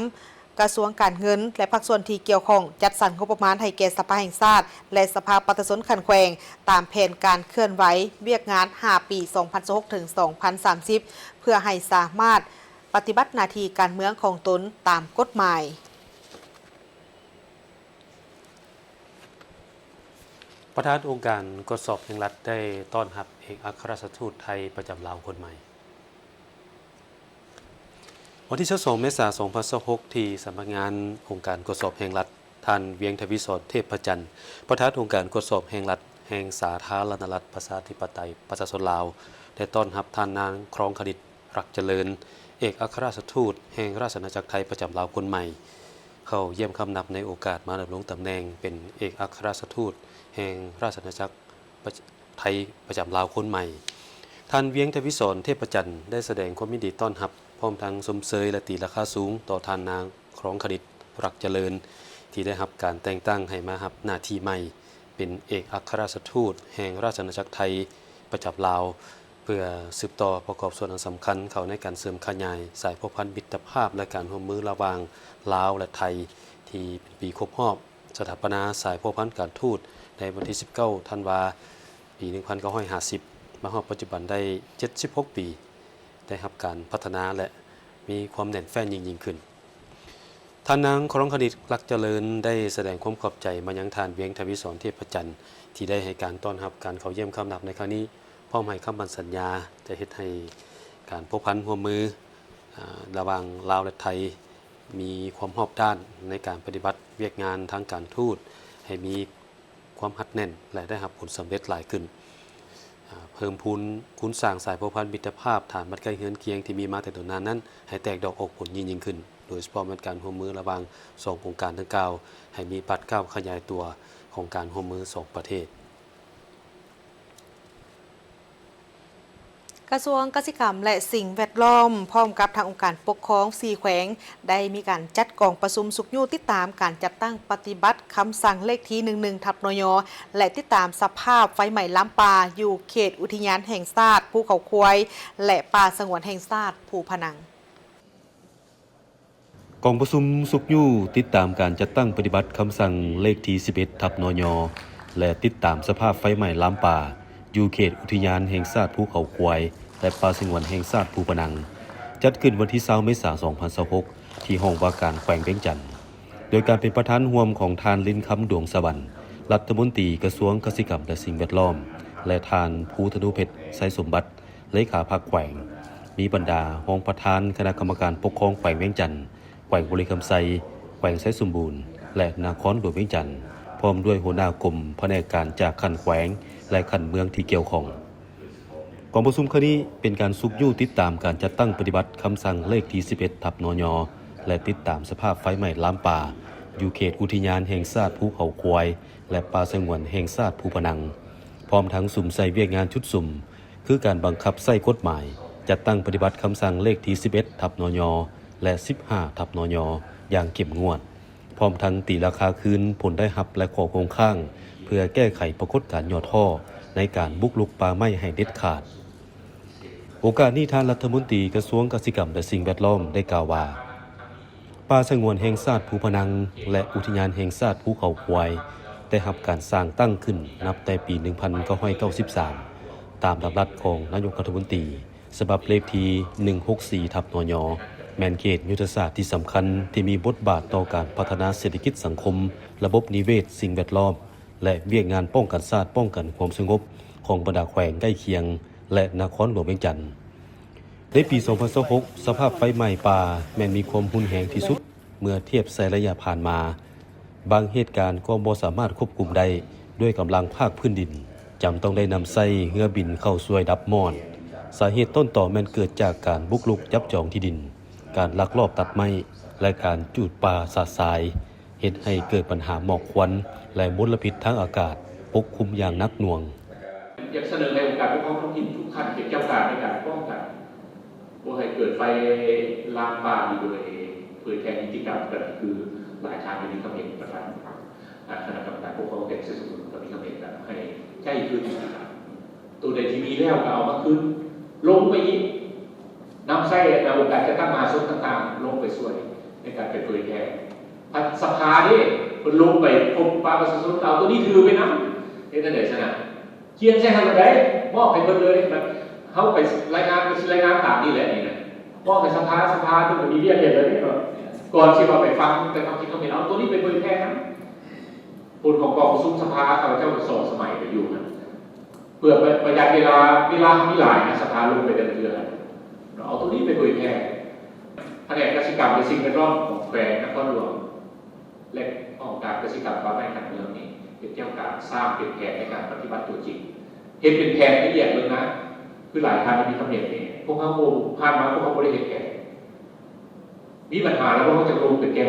ກະຊວງການເງິນ ແລະ ພາກສ່ວນທີ່ກ່ຽວຂ້ອງ ຈັດສັນງົບປະມານໃຫ້ແກ່ສະພາແຫ່ງຊາດ ແລະ ສະພາປະຊາຊົນຂັ້ນແຂວງ ຕາມແຜນການເຄື່ອນໄຫວວຽກງານຫ້າປີ ສອງພັນຊາວຫົກ ເຖິງ ສອງພັນສາມສິບ ເພື່ອໃຫ້ສາມາດປະຕິບັດໜ້າທີ່ການເມືອງຂອງຕົນຕາມກົດໝາຍ. ປະທານອົງການກວດສອບແຫ່ງລັດ ໄດ້ຕ້ອນຮັບເອກອັກຄະລັດຖະທູດໄທປະຈຳລາວຄົນໃໝ່. ວັນທີຊາວສອງ ເມສາ ສອງພັນຊາວຫົກ ທີ່ສຳນັກງານອົງການກວດສອບແຫ່ງລັດ, ທ່ານ ວຽງທະວີສອນ ເທບພະຈັນ, ປະທານອົງການກວດສອບແຫ່ງລັດ ແຫ່ງສາທາລະນະລັດ ປະຊາທິປະໄຕ ປະຊາຊົນລາວ ໄດ້ຕ້ອນຮັບທ່ານນາງ ຄອງຄະນິດ ລັກຈະເລີນ, ເອ ເອກອັກຄະລັດຖະທູດແຫ່ງລາຊະອານາຈັກໄທປະຈຳລາວຄົນໃໝ່ ເຂົ້າຢ້ຽມຄຳນັບໃນໂອກາດມາດຳລົງຕຳແໜ່ງເປັນເອກອັກຄະລັດຖະທູດແຫ່ງລາຊະອານາຈັກ ປະ ໄທປະຈຳລາວຄົນໃໝ່. ທ່ານ ວຽງ ທະວີສອນ ເທບປະຈັນ ໄດ້ສະແດງຄວາມຍິນດີຕ້ອນຮັບ ພ້ອມທັງຊົມເຊີຍ ແລະ ຕີລາຄາສູງຕໍ່ທ່ານນາງ ຄອງຄະນິດ ລັກຈະເລີນ ທີ່ໄດ້ຮັບການແຕ່ງຕັ້ງໃຫ້ມາຮັບໜ້າທີ່ໃໝ່ ເປັນເອກອັກຄະລັດຖະທູດແຫ່ງລາຊະອານາຈັກໄທປະຈຳລາວ ເພື່ອສືບຕໍ່ປະກອບສ່ວນອັນສຳຄັນເຂົ້າໃນການເສີມຂະຫຍາຍສາຍພົວພັນມິດຕະພາບ ແລະ ການຮ່ວມມືລະຫວ່າງລາວ ແລະ ໄທ ທີ່ເປັນປີຄົບຮອບສະຖາປະນາສາຍພົວພັນການທູດໃນວັນທີສິບເກົ້າ ທັນວາ ປີໜຶ່ງພັນເກົ້າຮ້ອຍຫ້າສິບ ມາຮອດປັດຈຸບັນໄດ້ເຈັດສິບຫົກປີ ໄດ້ຮັບການພັດທະນາ ແລະ ມີຄວາມແໜ້ນແຟ້ນຍິ່ງໆຂຶ້ນ. ທ່ານນາງ ຄອງຄະນິດ ລັກຈະເລີນ ໄດ້ສະແດງຄວາມຂອບໃຈມາຍັງທ່ານ ວຽງ ທະວີສອນ ເທບປະຈັນ ທີ່ໄດ້ໃຫ້ການຕ້ອນຮັບການເຂົ້າຢ້ຽມຄຳນັບໃນຄັ້ງນີ້ ພ້ອມໃຫ້ຄຳໝັ້ນສັນຍາຈະເຮັດໃຫ້ການພົວພັນຮ່ວມມື ອາ ລະຫວ່າງລາວ ແລະ ໄທ ມີຄວາມຮອບດ້ານໃນການປະຕິບັດວຽກງານທາງການທູດໃຫ້ມີຄວາມຮັດແໜ້ນ ແລະ ໄດ້ຮັບຜົນສຳເລັດຫຼາຍຂຶ້ນ. ອາ ເພີ່ມພູນຄູນສ້າງສາຍພົວພັນມິດຕະພາບຖານບັ້ນໃກ້ເຮືອນຄຽງທີ່ມີມາແຕ່ດົນນານນັ້ນ ໃຫ້ແຕກດອກອອກຜົນຍິ່ງໆຂຶ້ນ, ໂດຍສະເພາະແມ່ນການຮ່ວມມືລະຫວ່າງສອງອົງການດັ່ງກ່າວ ໃຫ້ມີບາດກ້າວຂະຫຍາຍຕົວຂອງການຮ່ວມມືສອງປະເທດ. ກະຊວງກະສິກຳ ແລະ ສິ່ງແວດລ້ອມ ພ້ອມກັບທາງອົງການປົກຄອງສີ່ແຂວງ ໄດ້ມີການຈັດກອງປະຊຸມຊຸກຍູ້ຕິດຕາມການຈັດຕັ້ງປະຕິບັດຄຳສັ່ງເລກທີ ໜຶ່ງໜຶ່ງ ທັບ ນຍ ແລະ ຕິດຕາມສະພາບໄຟໄໝ້ລາມປ່າ ຢູ່ເຂດອຸທິຍານແຫ່ງຊາດພູເຂົາຄວາຍ ແລະ ປ່າສະຫງວນແຫ່ງຊາດພູພະນັງ. ກອງປະຊຸມຊຸກຍູ້ຕິດຕາມການຈັດຕັ້ງປະຕິບັດຄຳສັ່ງເລກທີ ສິບເອັດ ທັບ ນຍ ແລະ ຕິດຕາມສະພາບໄຟໄໝ້ລາມປ່າ ຢູ່ເຂດອຸທິຍານແຫ່ງຊາດພູເຂົາຄວາຍ ແລະ ປ່າສະຫງວນແຫ່ງຊາດພູພະນັງ ຈັດຂຶ້ນວັນທີ ຊາວ ເມສາ ສອງພັນຊາວຫົກ ທີ່ຫ້ອງວ່າການແຂວງວຽງຈັນ ໂດຍການເປັນປະທານຮ່ວມຂອງທ່ານ ລິນຄຳ ດວງສະຫວັນ ລັດຖະມົນຕີກະຊວງກະສິກຳ ແລະ ສິ່ງແວດລ້ອມ ແລະ ທ່ານ ພູທະນູເພັດ ໄຊສົມບັດ ເລຂາພັກແຂວງ, ມີບັນດາຮອງປະທານຄະນະກຳມະການປົກຄອງແຂວງວຽງຈັນ, ແຂວງບໍລິຄຳໄຊ, ແຂວງໄຊສົມບູນ ແລະ ນະຄອນຫຼວງວຽງຈັນ, ພ້ອມດ້ວຍຫົວໜ້າກົມ, ພະແນກການຈາກຂັ້ນແຂວງ ແລະ ຂັ້ນເມືອງທີ່ກ່ຽວຂ້ອງ. ກອງປະຊຸມຄັ້ງນີ້ເປັນການຊຸກຍູ້ຕິດຕາມການຈັດຕັ້ງປະຕິບັດຄຳສັ່ງເລກທີ ສິບເອັດ ທັບ ນຍ ແລະ ຕິດຕາມສະພາບໄຟໄໝ້ລາມປ່າ ຢູ່ເຂດອຸທິຍານແຫ່ງຊາດພູເຂົາຄວາຍ ແລະ ປ່າສະຫງວນແຫ່ງຊາດພູພະນັງ, ພ້ອມທັງສຸມໃສ່ວຽກງານຊຸດສຸມ ຄືການບັງຄັບໃຊ້ກົດໝາຍ ຈັດຕັ້ງປະຕິບັດຄຳສັ່ງເລກທີ ສິບເອັດ ທັບ ນຍ ແລະ ສິບຫ້າ ທັບ ນຍ ຢ່າງເຂັ້ມງວດ, ພ້ອມທັງຕີລາຄາຄືນຜົນໄດ້ຮັບ ແລະ ຂໍ້ຄົງຄ້າງ ເພື່ອແກ້ໄຂປາກົດການຫຍໍ້ທໍ້ໃນການບຸກລຸກປ່າໄມ້ໃຫ້ເດັດຂາດ. ໂອກາດນີ້ ທ່ານລັດຖະມົນຕີກະຊວງກະສິກຳ ແລະ ສິ່ງແວດລ້ອມ ໄດ້ກ່າວວ່າ ປ່າສະຫງວນແຫ່ງຊາດພູພະນັງ ແລະ ອຸທິຍານແຫ່ງຊາດພູເຂົາຄວາຍ ໄດ້ຮັບການສ້າງຕັ້ງຂຶ້ນນັບແຕ່ປີ ໜຶ່ງພັນເກົ້າຮ້ອຍເກົ້າສິບສາມ ຕາມດຳລັດຂອງນາຍົກລັດຖະມົນຕີ ສະບັບເລກທີ ໜຶ່ງຫົກສີ່ ທັບ ນຍ ແມ່ນເຂດຍຸດທະສາດທີ່ສຳຄັນ ທີ່ມີບົດບາດຕໍ່ການພັດທະນາເສດຖະກິດສັງຄົມ, ລະບົບນິເວດ, ສິ່ງແວດລ້ອມ ແລະ ວຽກງານປ້ອງກັນຊາດ, ປ້ອງກັນຄວາມສະຫງົບຂອງບັນດາແຂວງໃກ້ຄຽງ ແລະ ນະຄອນຫຼວງວຽງຈັນ. ໃນປີ ສອງພັນຊາວຫົກ ສະພາບໄຟໄໝ້ປ່າແມ່ນມີຄວາມຮຸນແຮງທີ່ສຸດເມື່ອທຽບໃສ່ໄລຍະຜ່ານມາ. ບາງເຫດການກໍບໍ່ສາມາດຄວບຄຸມໄດ້ດ້ວຍກຳລັງພາກພື້ນດິນ, ຈຳຕ້ອງໄດ້ນຳໃຊ້ເຮືອບິນເຂົ້າຊ່ວຍດັບມອດ. ສາເຫດຕົ້ນຕໍແມ່ນເກີດຈາກການບຸກລຸກຈັບຈອງທີ່ດິນ, ການລັກລອບຕັດໄມ້ ແລະ ການຈູດປ່າສາດສາຍ. ເຮັດໃຫ້ເກີດບັນຫາໝອກຄວັນ ແລະ ມົນລະພິດທາງອາກາດປົກຄຸມຢ່າງໜັກໜ່ວງ. ຢາກສະເໜີໃຫ້ອົງການປົກຄອງທ້ອງຖິ່ນທຸກຂັ້ນເປັນເຈົ້າການໃນການປ້ອງກັນບໍ່ໃຫ້ເກີດໄຟລາມປ່ານີ້ໂດຍເຜີຍແຜ່ນິຕິກຳກັນ ຄືຫຼາຍທ່ານກໍມີຄຳເຫັນ ປະທານ ອາ ຄະນະກຳມະການປົກຄອງແຂວງໄຊສົມບູນກໍມີຄຳເຫັນກັນ ໃຫ້ໃຊ້ຄືນ ໂຕໃດທີ່ມີແລ້ວກໍເອົາມາຄືນ ລົງໄປອີກ ນຳໃຊ້ ແລະ ອົງການຈັດຕັ້ງມະຫາຊົນຕ່າງໆ ລົງໄປຊ່ວຍໃນການໄປເຜີຍແຜ່. ພັດສະພາເດ້ ເພິ່ນລົງໄປພົບປະປະຊາຊົນ ເອົາໂຕນີ້ຖືໄປນຳ. ເຮັດຈັ່ງໃດຊັ້ນນະ? ຂຽນໃສ່ຫັ້ນໂລດໃດ໋ ມອບໃຫ້ເພິ່ນເລີຍ. ບັດເຮົາໄປລາຍງານ ກໍຊິລາຍງານຕາມນີ້ແຫຼະນີ້ນະ. ມອບໃຫ້ສະພາ, ສະພາເພິ່ນກໍມີວຽກເຮັດແລ້ວເດ້ເນາະ. ກ່ອນຊິວ່າໄປຟັງແຕ່ຄວາມຄິດຄວາມເຫັນ, ເອົາໂຕນີ້ໄປເຜີຍແຜ່ນຳ. ຜົນຂອງກອງປະຊຸມສະພາ ຂ້າພະເຈົ້າສອງສະໄໝໄປຢູ່ຫັ້ນ. ເພື່ອປະ ປະຢັດເວລາ, ເວລາມີຫຼາຍນະ, ສະພາລົງໄປແຕ່ລະເທື່ອ. ເອົາໂຕນີ້ໄປເຜີຍແຜ່. ພະແນກກະສິກຳ ແລະ ສິ່ງແວດລ້ອມຂອງແຂວງນະຄອນຫຼວງ ແລະ ຫ້ອງການກະສິກຳປ່າໄມ້ຂັ້ນເມືອງນີ້ ເປັນເຈົ້າການສ້າງເປັນແຜນໃນການປະຕິບັດຕົວຈິງ. ເຮັດເປັນແຜນລະອຽດເບິ່ງນະ, ຄືຫຼາຍທ່ານມີຄຳເຫັນນີ້, ພວກເຮົາບໍ່, ຜ່ານມາພວກເຮົາບໍ່ໄດ້ເຮັດແຜນ. ມີບັນຫາແລ້ວ ພວກເຮົາຈະລົງໄປແກ້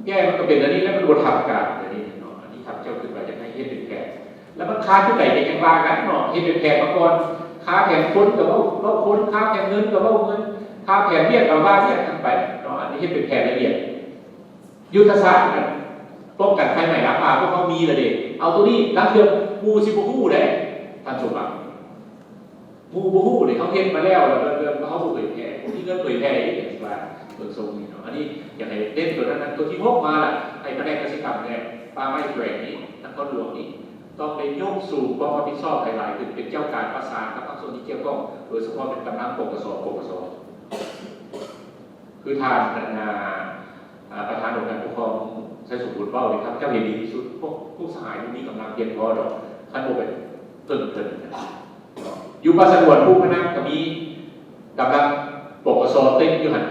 ແກ້ມັນກໍເປັນອັນນີ້ແຫຼະ ມັນບໍ່ທັນການອັນນີ້ເນາະ. ອັນນີ້ຂ້າພະເຈົ້າຄິດວ່າຢາກໃຫ້ເຮັດເປັນແຜນ ແລ້ວມັນຄາດຢູ່ໃດກໍຍັງວ່າກັນເນາະ ເຮັດເປັນແຜນມາກ່ອນ. ຄາແຜນຄົນກໍເວົ້າ ເວົ້າຄົນ ຄາແຜນເງິນກໍເວົ້າເງິນ ຄາແຜນວຽກກໍວ່າວຽກກັນໄປເນາະ. ອັນນີ້ເຮັດເປັນແຜນລະອຽດ ຍຸດທະສາດການປ້ອງກັນໄຟໄໝ້ລາມປ່າ ພວກເຮົາມີແລ້ວເດ້. ເອົາໂຕນີ້ ລາງເທື່ອໝູ່ຊິບໍ່ຮູ້ເດ້ ທ່ານສົມບັດ. ໝູ່ບໍ່ຮູ້ເດ້ ເຮົາເຮັດມາແລ້ວ ແລ້ວເລື່ອງເຮົາບໍ່ເຜີຍແຜ່ ບໍ່ມີເງິນເຜີຍແຜ່ອີກ ຈັ່ງຊິວ່າເບິ່ງຊົງນີ້ເນາະ. ອັນນີ້ຢາກໃຫ້ເນັ້ນໂຕນັ້ນ. ໂຕທີຫົກມາລະ ໃຫ້ພະແນກກະສິກຳແນະ ປ່າໄມ້ແຂວງນີ້ ນະຄອນຫຼວງນີ້ ຕ້ອງໄດ້ຍົກສູງຄວາມຮັບຜິດຊອບໃຫ້ຫຼາຍຂຶ້ນ ເປັນເຈົ້າການປະສານກັບພາກສ່ວນທີ່ກ່ຽວຂ້ອງ ໂດຍສະເພາະແມ່ນກຳນັນ ປກສ ປກສ ຄືທ່ານ ອາ ອາ ປະທານອົງການປົກຄອງໄຊສົມບູນເວົ້າເດ້ ຂ້າພະເຈົ້າເຫັນດີທີ່ສຸດ. ພວກ ພວກສະຫາຍບໍ່ມີກຳລັງພຽງພໍດອກ ຄັນບໍ່ໄປເພິ່ງເພິ່ນເນາະ. ຢູ່ປ່າສະຫງວນພູພະນັງກໍມີກຳລັງ ປກສ ເຕັມຢູ່ຫັ້ນ.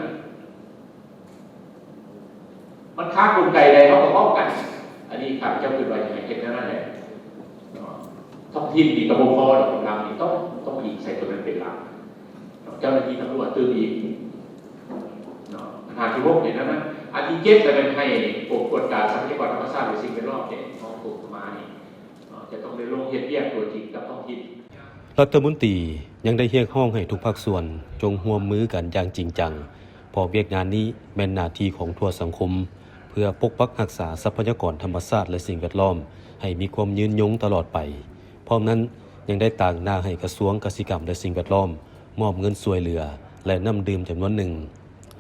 ມັນຄາກົນໄກໃດ ເຮົາກໍເວົ້າກັນ. ອັນນີ້ຂ້າພະເຈົ້າຄິດວ່າຢາກໃຫ້ເຮັດແນວນັ້ນແຫຼະເນາະ. ທ້ອງຖິ່ນນີ້ກໍບໍ່ພໍດອກ ກຳລັງນີ້ຕ້ອງ ຕ້ອງອີງໃສ່ຕົວນັ້ນເປັນຫຼັກເນາະ. ເຈົ້າໜ້າທີ່ຕຳຫຼວດຕື່ມອີກເນາະ. ອັນທີຫົກນີ້ນະ ອັນທີເຈັດລະແມ່ນໃຫ້ກົມກວດກາຊັບພະຍາກອນທຳມະຊາດ ແລະ ສິ່ງແວດລ້ອມເດ້ ຮອງກົມມານີ້ເນາະ ຈະຕ້ອງໄດ້ລົງເຮັດວຽກຕົວຈິງກັບທ້ອງຖິ່ນ. ລັດຖະມົນຕີຍັງໄດ້ຮຽກຮ້ອງໃຫ້ທຸກພາກສ່ວນຈົ່ງຮ່ວມມືກັນຢ່າງຈິງຈັງ ເພາະວຽກງານນີ້ແມ່ນໜ້າທີ່ຂອງທົ່ວສັງຄົມ ເພື່ອປົກປັກຮັກສາຊັບພະຍາກອນທຳມະຊາດ ແລະ ສິ່ງແວດລ້ອມໃຫ້ມີຄວາມຍືນຍົງຕະຫຼອດໄປ. ພ້ອມນັ້ນ, ຍັງໄດ້ຕາງໜ້າໃຫ້ກະຊວງກະສິກຳ ແລະ ສິ່ງແວດລ້ອມ ມອບເງິນຊ່ວຍເຫຼືອ ແລະ ນ້ຳດື່ມຈຳນວນໜຶ່ງ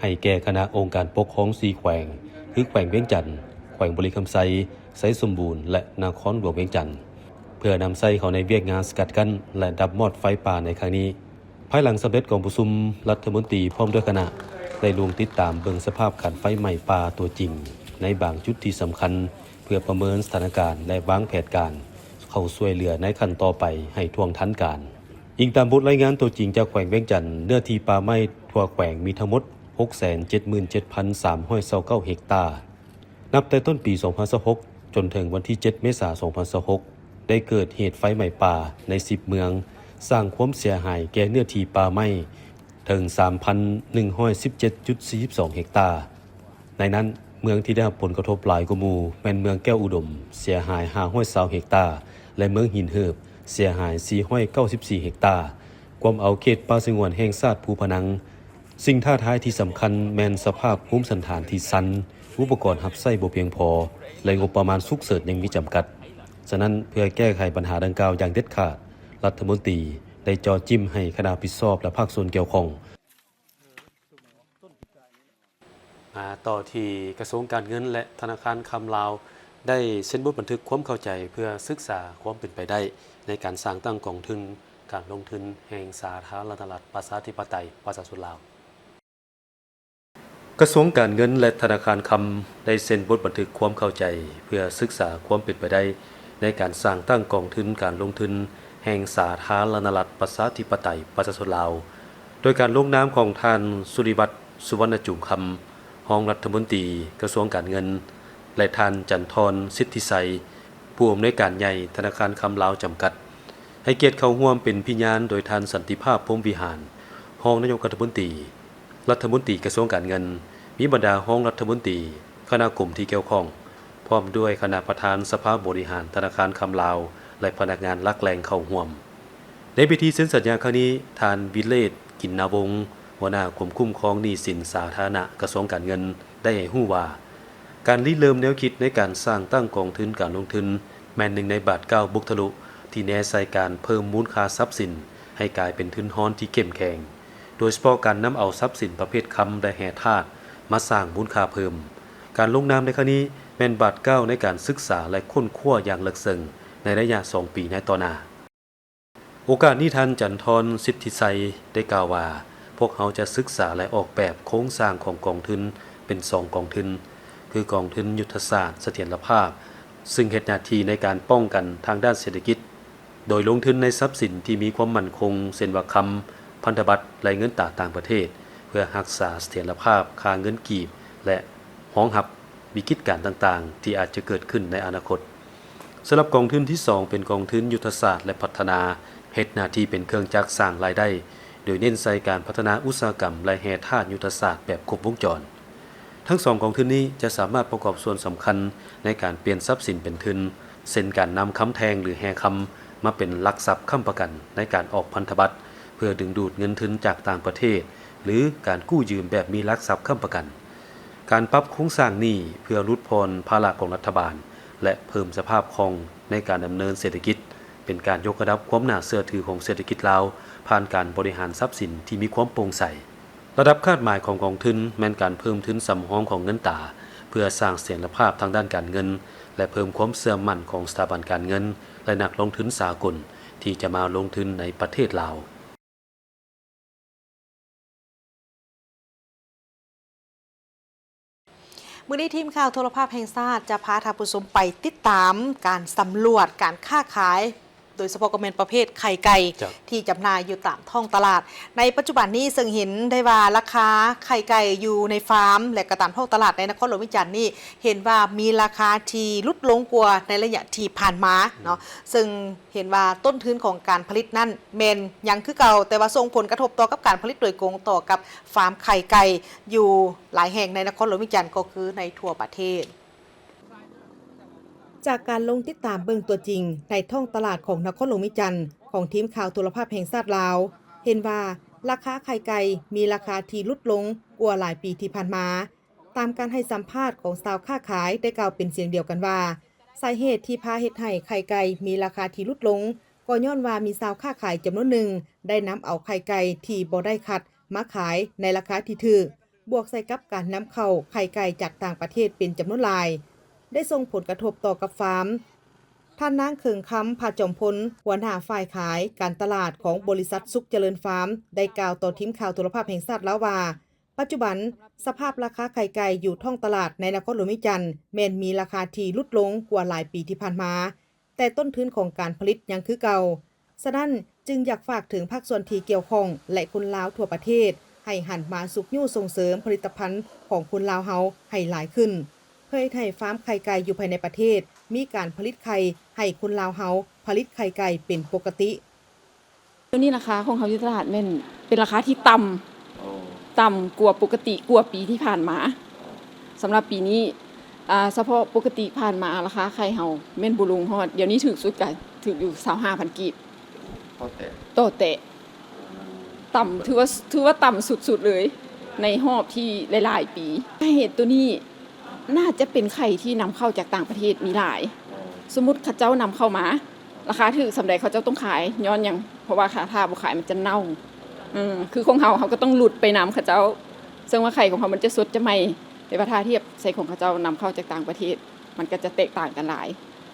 ໃຫ້ແກ່ຄະນະອົງການປົກຄອງສີ່ແຂວງ ຄື ແຂວງວຽງຈັນ, ແຂວງບໍລິຄຳໄຊ, ໄຊສົມບູນ ແລະ ນະຄອນຫຼວງວຽງຈັນ ເພື່ອນຳໃຊ້ເຂົ້າໃນວຽກງານສະກັດກັ້ນ ແລະ ດັບມອດໄຟປ່າໃນຄັ້ງນີ້. ພາຍຫຼັງສຳເລັດກອງປະຊຸມ, ລັດຖະມົນຕີພ້ອມດ້ວຍຄະນະ ໄດ້ລົງຕິດຕາມເບິ່ງສະພາບການໄຟໄໝ້ປ່າຕົວຈິງໃນບາງຈຸດທີ່ສຳຄັນ ເພື່ອປະເມີນສະຖານະການ ແລະ ວາງແຜນການເຂົ້າຊ່ວຍເຫຼືອໃນຂັ້ນຕໍ່ໄປໃຫ້ທ່ວງທັນການ. ອີງຕາມບົດລາຍງານຕົວຈິງຈາກແຂວງວຽງຈັນ, ເນື້ອທີ່ປ່າໄມ້ທົ່ວແຂວງມີທັງໝົດ ຫົກແສນເຈັດໝື່ນເຈັດພັນສາມຮ້ອຍຊາວເກົ້າເຮັກຕາ. ນັບແຕ່ຕົ້ນປີສອງພັນຊາວຫົກ ຈົນເຖິງວັນທີເຈັດ ເມສາ ສອງພັນຊາວຫົກ ໄດ້ເກີດເຫດໄຟໄໝ້ປ່າໃນສິບເມືອງ, ສ້າງຄວາມເສຍຫາຍແກ່ເນື້ອທີ່ປ່າໄມ້ເຖິງ ສາມພັນໜຶ່ງຮ້ອຍສິບເຈັດຈຸດສີ່ສິບສອງເຮັກຕາ. ໃນນັ້ນ, ເມືອງທີ່ໄດ້ຮັບຜົນກະທົບຫຼາຍກວ່າໝູ່ແມ່ນເມືອງແກ້ວອຸດົມ, ເສຍຫາຍຫ້າຮ້ອຍຊາວເຮັກຕາ ແລະ ເມືອງຫີນເຫີບ, ເສຍຫາຍສີ່ຮ້ອຍເກົ້າສິບສີ່ເຮັກຕາ, ກວມເອົາເຂດປ່າສະຫງວນແຫ່ງຊາດພູພະນັງ. ສິ່ງທ້າທາຍທີ່ສຳຄັນແມ່ນສະພາບພູມສັນຖານທີ່ຊັນ, ອຸປະກອນຮັບໃຊ້ບໍ່ພຽງພໍ ແລະ ງົບປະມານສຸກເສີນຍັງມີຈຳກັດ. ສະນັ້ນ, ເພື່ອແກ້ໄຂບັນຫາດັ່ງກ່າວຢ່າງເດັດຂາດ, ລັດຖະມົນຕີໄດ້ເຈາະຈິ້ມໃຫ້ຄະນະຮັບຜິດຊອບ ແລະ ພາກສ່ວນກ່ຽວຂ້ອງ ມາຕໍ່ທີ່ກະຊວງການເງິນ ແລະ ທະນາຄານຄຳລາວ ໄດ້ເຊັນບົດບັນທຶກຄວາມເຂົ້າໃຈ ເພື່ອສຶກສາຄວາມເປັນໄປໄດ້ໃນການສ້າງຕັ້ງກອງທຶນການລົງທຶນແຫ່ງສາທາລະນະລັດ ປະຊາທິປະໄຕ ປະຊາຊົນລາວ. ກະຊວງການເງິນ ແລະ ທະນາຄານຄຳ ໄດ້ເຊັນບົດບັນທຶກຄວາມເຂົ້າໃຈ ເພື່ອສຶກສາຄວາມເປັນໄປໄດ້ໃນການສ້າງຕັ້ງກອງທຶນການລົງທຶນແຫ່ງສາທາລະນະລັດ ປະຊາທິປະໄຕ ປະຊາຊົນລາວ ໂດຍການລົງນາມຂອງທ່ານ ສຸລິວັດ ສຸວັນນະຈູມຄຳ ຮອງລັດຖະມົນຕີກະຊວງການເງິນ ແລະ ທ່ານ ຈັນທອນ ສິດທິໄຊ ຜູ້ອຳນວຍການໃຫຍ່ທະນາຄານຄຳລາວຈຳກັດ ໃຫ້ກຽດເຂົ້າຮ່ວມເປັນພິຍານໂດຍທ່ານ ສັນຕິພາບ ພົມວິຫານ ຮອງນາຍົກລັດຖະມົນຕີ, ລັດຖະມົນຕີກະຊວງການເງິນ, ມີບັນດາຮອງລັດຖະມົນຕີ, ຄະນະກົມທີ່ກ່ຽວຂ້ອງ, ພ້ອມດ້ວຍຄະນະປະທານສະພາບໍລິຫານທະນາຄານຄຳລາວ ແລະ ພະນັກງານຫຼັກແຫຼ່ງເຂົ້າຮ່ວມ. ໃນພິທີເຊັນສັນຍາຄັ້ງນີ້, ທ່ານ ວິເລດ ກິນນາວົງ ຫົວໜ້າກົມຄຸ້ມຄອງໜີ້ສິນສາທາລະນະ ກະຊວງການເງິນ ໄດ້ໃຫ້ຮູ້ວ່າ ການລິເລີ່ມແນວຄິດໃນການສ້າງຕັ້ງກອງທຶນການລົງທຶນ ແມ່ນໜຶ່ງໃນບາດກ້າວບຸກທະລຸທີ່ແນໃສ່ການເພີ່ມມູນຄ່າຊັບສິນໃຫ້ກາຍເປັນທຶນຮອນທີ່ເຂັ້ມແຂງ, ໂດຍສະເພາະການນຳເອົາຊັບສິນປະເພດຄຳ ແລະ ແຮ່ທາດມາສ້າງມູນຄ່າເພີ່ມ. ການລົງນາມໃນຄັ້ງນີ້ແມ່ນບາດກ້າວໃນການສຶກສາ ແລະ ຄົ້ນຄວ້າຢ່າງເລິກເຊິ່ງໃນໄລຍະສອງປີໃນຕໍ່ໜ້າ. ໂອກາດນີ້ທ່ານ ຈັນທອນ ສິດທິໄຊ ໄດ້ກ່າວວ່າ, ພວກເຮົາຈະສຶກສາ ແລະ ອອກແບບໂຄງສ້າງຂອງກອງທຶນເປັນສອງກອງທຶນ, ຄືກອງທຶນຍຸດທະສາດສະຖຽນລະພາບ, ຊຶ່ງເຮັດໜ້າທີ່ໃນການປ້ອງກັນທາງດ້ານເສດຖະກິດ, ໂດຍລົງທຶນໃນຊັບສິນທີ່ມີຄວາມໝັ້ນຄົງ ເຊັ່ນວ່າຄຳ, ພັນທະບັດ ແລະ ເງິນຕາຕ່າງປະເທດ, ເພື່ອຮັກສາສະຖຽນລະພາບຄ່າເງິນກີບ ແລະ ຮອງຮັບວິກິດການຕ່າງໆທີ່ອາດຈະເກີດຂຶ້ນໃນອະນາຄົດ. ສຳລັບກອງທຶນທີສອງເປັນກອງທຶນຍຸດທະສາດ ແລະ ພັດທະນາ, ເຮັດໜ້າທີ່ເປັນເຄື່ອງຈັກສ້າງລາຍໄດ້ ໂດຍເນັ້ນໃສ່ການພັດທະນາອຸດສາຫະກຳ ແລະ ແຮ່ທາດຍຸດທະສາດແບບຄົບວົງຈອນ. ທັງສອງກອງທຶນນີ້ຈະສາມາດປະກອບສ່ວນສຳຄັນໃນການປ່ຽນຊັບສິນເປັນທຶນ, ເຊັ່ນ ການນຳຄຳແທ່ງ ຫຼື ແຮ່ຄຳ ມາເປັນຫຼັກຊັບຄ້ຳປະກັນໃນການອອກພັນທະບັດ ເພື່ອດຶງດູດເງິນທຶນຈາກຕ່າງປະເທດ ຫຼື ການກູ້ຢືມແບບມີຫຼັກຊັບຄ້ຳປະກັນ. ການປັບໂຄງສ້າງນີ້ເພື່ອຫຼຸດຜ່ອນພາລະຂອງລັດຖະບານ ແລະ ເພີ່ມສະພາບຄ່ອງໃນການດຳເນີນເສດຖະກິດ, ເປັນການຍົກລະດັບຄວາມໜ້າເຊື່ອຖືຂອງເສດຖະກິດລາວ ຜ່ານການບໍລິຫານຊັບສິນທີ່ມີຄວາມໂປ່ງໃສ. ລະດັບຄາດໝາຍຂອງກອງທຶນແມ່ນການເພີ່ມທຶນສຳຮອງຂອງເງິນຕາ ເພື່ອສ້າງສະຖຽນລະພາບທາງດ້ານການເງິນ ແລະ ເພີ່ມຄວາມເຊື່ອໝັ້ນຂອງສະຖາບັນການເງິນ ແລະ ນັກລົງທຶນສາກົນທີ່ຈະມາລົງທຶນໃນປະເທດລາວ. ມື້ນີ້ທີມຂ່າວໂທລະພາບແຫ່ງຊາດຈະພາທ່ານຜູ້ຊົມໄປຕິດຕາມການສຳຫຼວດການຄ້າຂາຍ ໂດຍສະເພາະກໍແມ່ນປະເພດໄຂ່ໄກ່ ເຈົ້າ ທີ່ຈຳໜ່າຍຢູ່ຕາມທ້ອງຕະຫຼາດ. ໃນປັດຈຸບັນນີ້ເຊິ່ງເຫັນໄດ້ວ່າລາຄາໄຂ່ໄກ່ຢູ່ໃນຟາມ ແລະ ກໍຕາມທ້ອງຕະຫຼາດໃນນະຄອນຫຼວງວຽງຈັນນີ້ ເຫັນວ່າມີລາຄາທີ່ຫຼຸດລົງກວ່າໃນໄລຍະທີ່ຜ່ານມາເນາະ ເຊິ່ງ ເຫັນວ່າຕົ້ນທຶນຂອງການຜະລິດນັ້ນແມ່ນຍັງຄືເກົ່າ, ແຕ່ວ່າສົ່ງຜົນກະທົບຕໍ່ກັບການຜະລິດໂດຍກົງຕໍ່ກັບຟາມໄຂ່ໄກ່ຢູ່ຫຼາຍແຫ່ງໃນນະຄອນຫຼວງວຽງຈັນ ກໍຄືໃນທົ່ວປະເທດ. ຈາກການລົງຕິດຕາມເບິ່ງຕົວຈິງໃນທ້ອງຕະຫຼາດຂອງນະຄອນຫຼວງວຽງຈັນຂອງທີມຂ່າວໂທລະພາບແຫ່ງຊາດລາວ ເຫັນວ່າລາຄາໄຂ່ໄກ່ມີລາຄາທີ່ຫຼຸດລົງກວ່າຫຼາຍປີທີ່ຜ່ານມາ. ຕາມການໃຫ້ສຳພາດຂອງຊາວຄ້າຂາຍໄດ້ກ່າວເປັນສຽງດຽວກັນວ່າ ສາເຫດທີ່ພາເຮັດໃຫ້ໄຂ່ໄກ່ມີລາຄາທີ່ຫຼຸດລົງ ກໍຍ້ອນວ່າມີຊາວຄ້າຂາຍຈຳນວນໜຶ່ງໄດ້ນຳເອົາໄຂ່ໄກ່ທີ່ບໍ່ໄດ້ຄັດມາຂາຍໃນລາຄາທີ່ຖືກ, ບວກໃສ່ກັບການນຳເຂົ້າໄຂ່ໄກ່ຈາກຕ່າງປະເທດເປັນຈຳນວນຫຼາຍ, ໄດ້ສົ່ງຜົນກະທົບຕໍ່ກັບຟາມ. ທ່ານນາງ ເຂີງຄຳ ພະຈອມພົນ ຫົວໜ້າຝ່າຍຂາຍການຕະຫຼາດຂອງບໍລິສັດສຸກຈະເລີນຟາມ ໄດ້ກ່າວຕໍ່ທີມຂ່າວໂທລະພາບແຫ່ງຊາດລາວວ່າ ປັດຈຸບັນ, ສະພາບລາຄາໄຂ່ໄກ່ຢູ່ທ້ອງຕະຫຼາດໃນນະຄອນຫຼວງວຽງຈັນ ແມ່ນມີລາຄາທີ່ຫຼຸດລົງກວ່າຫຼາຍປີທີ່ຜ່ານມາ, ແຕ່ຕົ້ນທຶນຂອງການຜະລິດຍັງຄືເກົ່າ. ສະນັ້ນ, ຈຶ່ງຢາກຝາກເຖິງພາກສ່ວນທີ່ກ່ຽວຂ້ອງ ແລະ ຄົນລາວທົ່ວປະເທດ ໃຫ້ຫັນມາຊຸກຍູ້ສົ່ງເສີມຜະລິດຕະພັນຂອງຄົນລາວເຮົາໃຫ້ຫຼາຍຂຶ້ນ, ເພື່ອເຮັດໃຫ້ຟາມໄຂ່ໄກ່ຢູ່ພາຍໃນປະເທດ ມີການຜະລິດໄຂ່ໃຫ້ຄົນລາວເຮົາຜະລິດໄຂ່ໄກ່ເປັນປົກກະຕິ. ດຽວນີ້ລາຄາຂອງເຮົາຢູ່ຕະຫຼາດແມ່ນເປັນລາຄາທີ່ຕ່ຳ, ໂອ້ ຕ່ຳກວ່າປົກກະຕິກວ່າປີທີ່ຜ່ານມາ. ສຳລັບປີນີ້ ອາ ສະເພາະປົກກະຕິຜ່ານມາລາຄາໄຂ່ເຮົາແມ່ນບໍ່ລົງຮອດ, ດຽວນີ້ຖືກສຸດກະຖືກຢູ່ຊາວຫ້າພັນກີບຕໍ່ແຕະ, ຕໍ່ແຕະ. ອືມ ຕ່ຳ ຖືວ່າ ຖືວ່າຕ່ຳສຸດໆເລີຍໃນຮອບທີ່ຫຼາຍໆປີ. ສາເຫດໂຕນີ້ໜ້າຈະເປັນໄຂ່ທີ່ນຳເຂົ້າຈາກຕ່າງປະເທດມີຫຼາຍ. ໂອ້ ສົມມຸດເຂົາເຈົ້ານຳເຂົ້າມາ ລາຄາຖືກສ່ຳໃດເຂົາເຈົ້າຕ້ອງຂາຍ, ຍ້ອນຫຍັງ? ເພາະວ່າຖ້າ ຖ້າບໍ່ຂາຍມັນຈະເນົ່າ. ເອີ ຄືຂອງເຮົາ ເຮົາກໍຕ້ອງຫຼຸດໄປນຳເຂົາເຈົ້າ, ເຊິ່ງວ່າໄຂ່ຂອງເຮົາມັນຈະສົດຈະໃໝ່, ແຕ່ວ່າຖ້າທຽບໃສ່ຂອງເຂົາເຈົ້ານຳເຂົ້າຈາກຕ່າງປະເທດ ມັນກໍຈະແຕກຕ່າງກັນຫຼາຍ.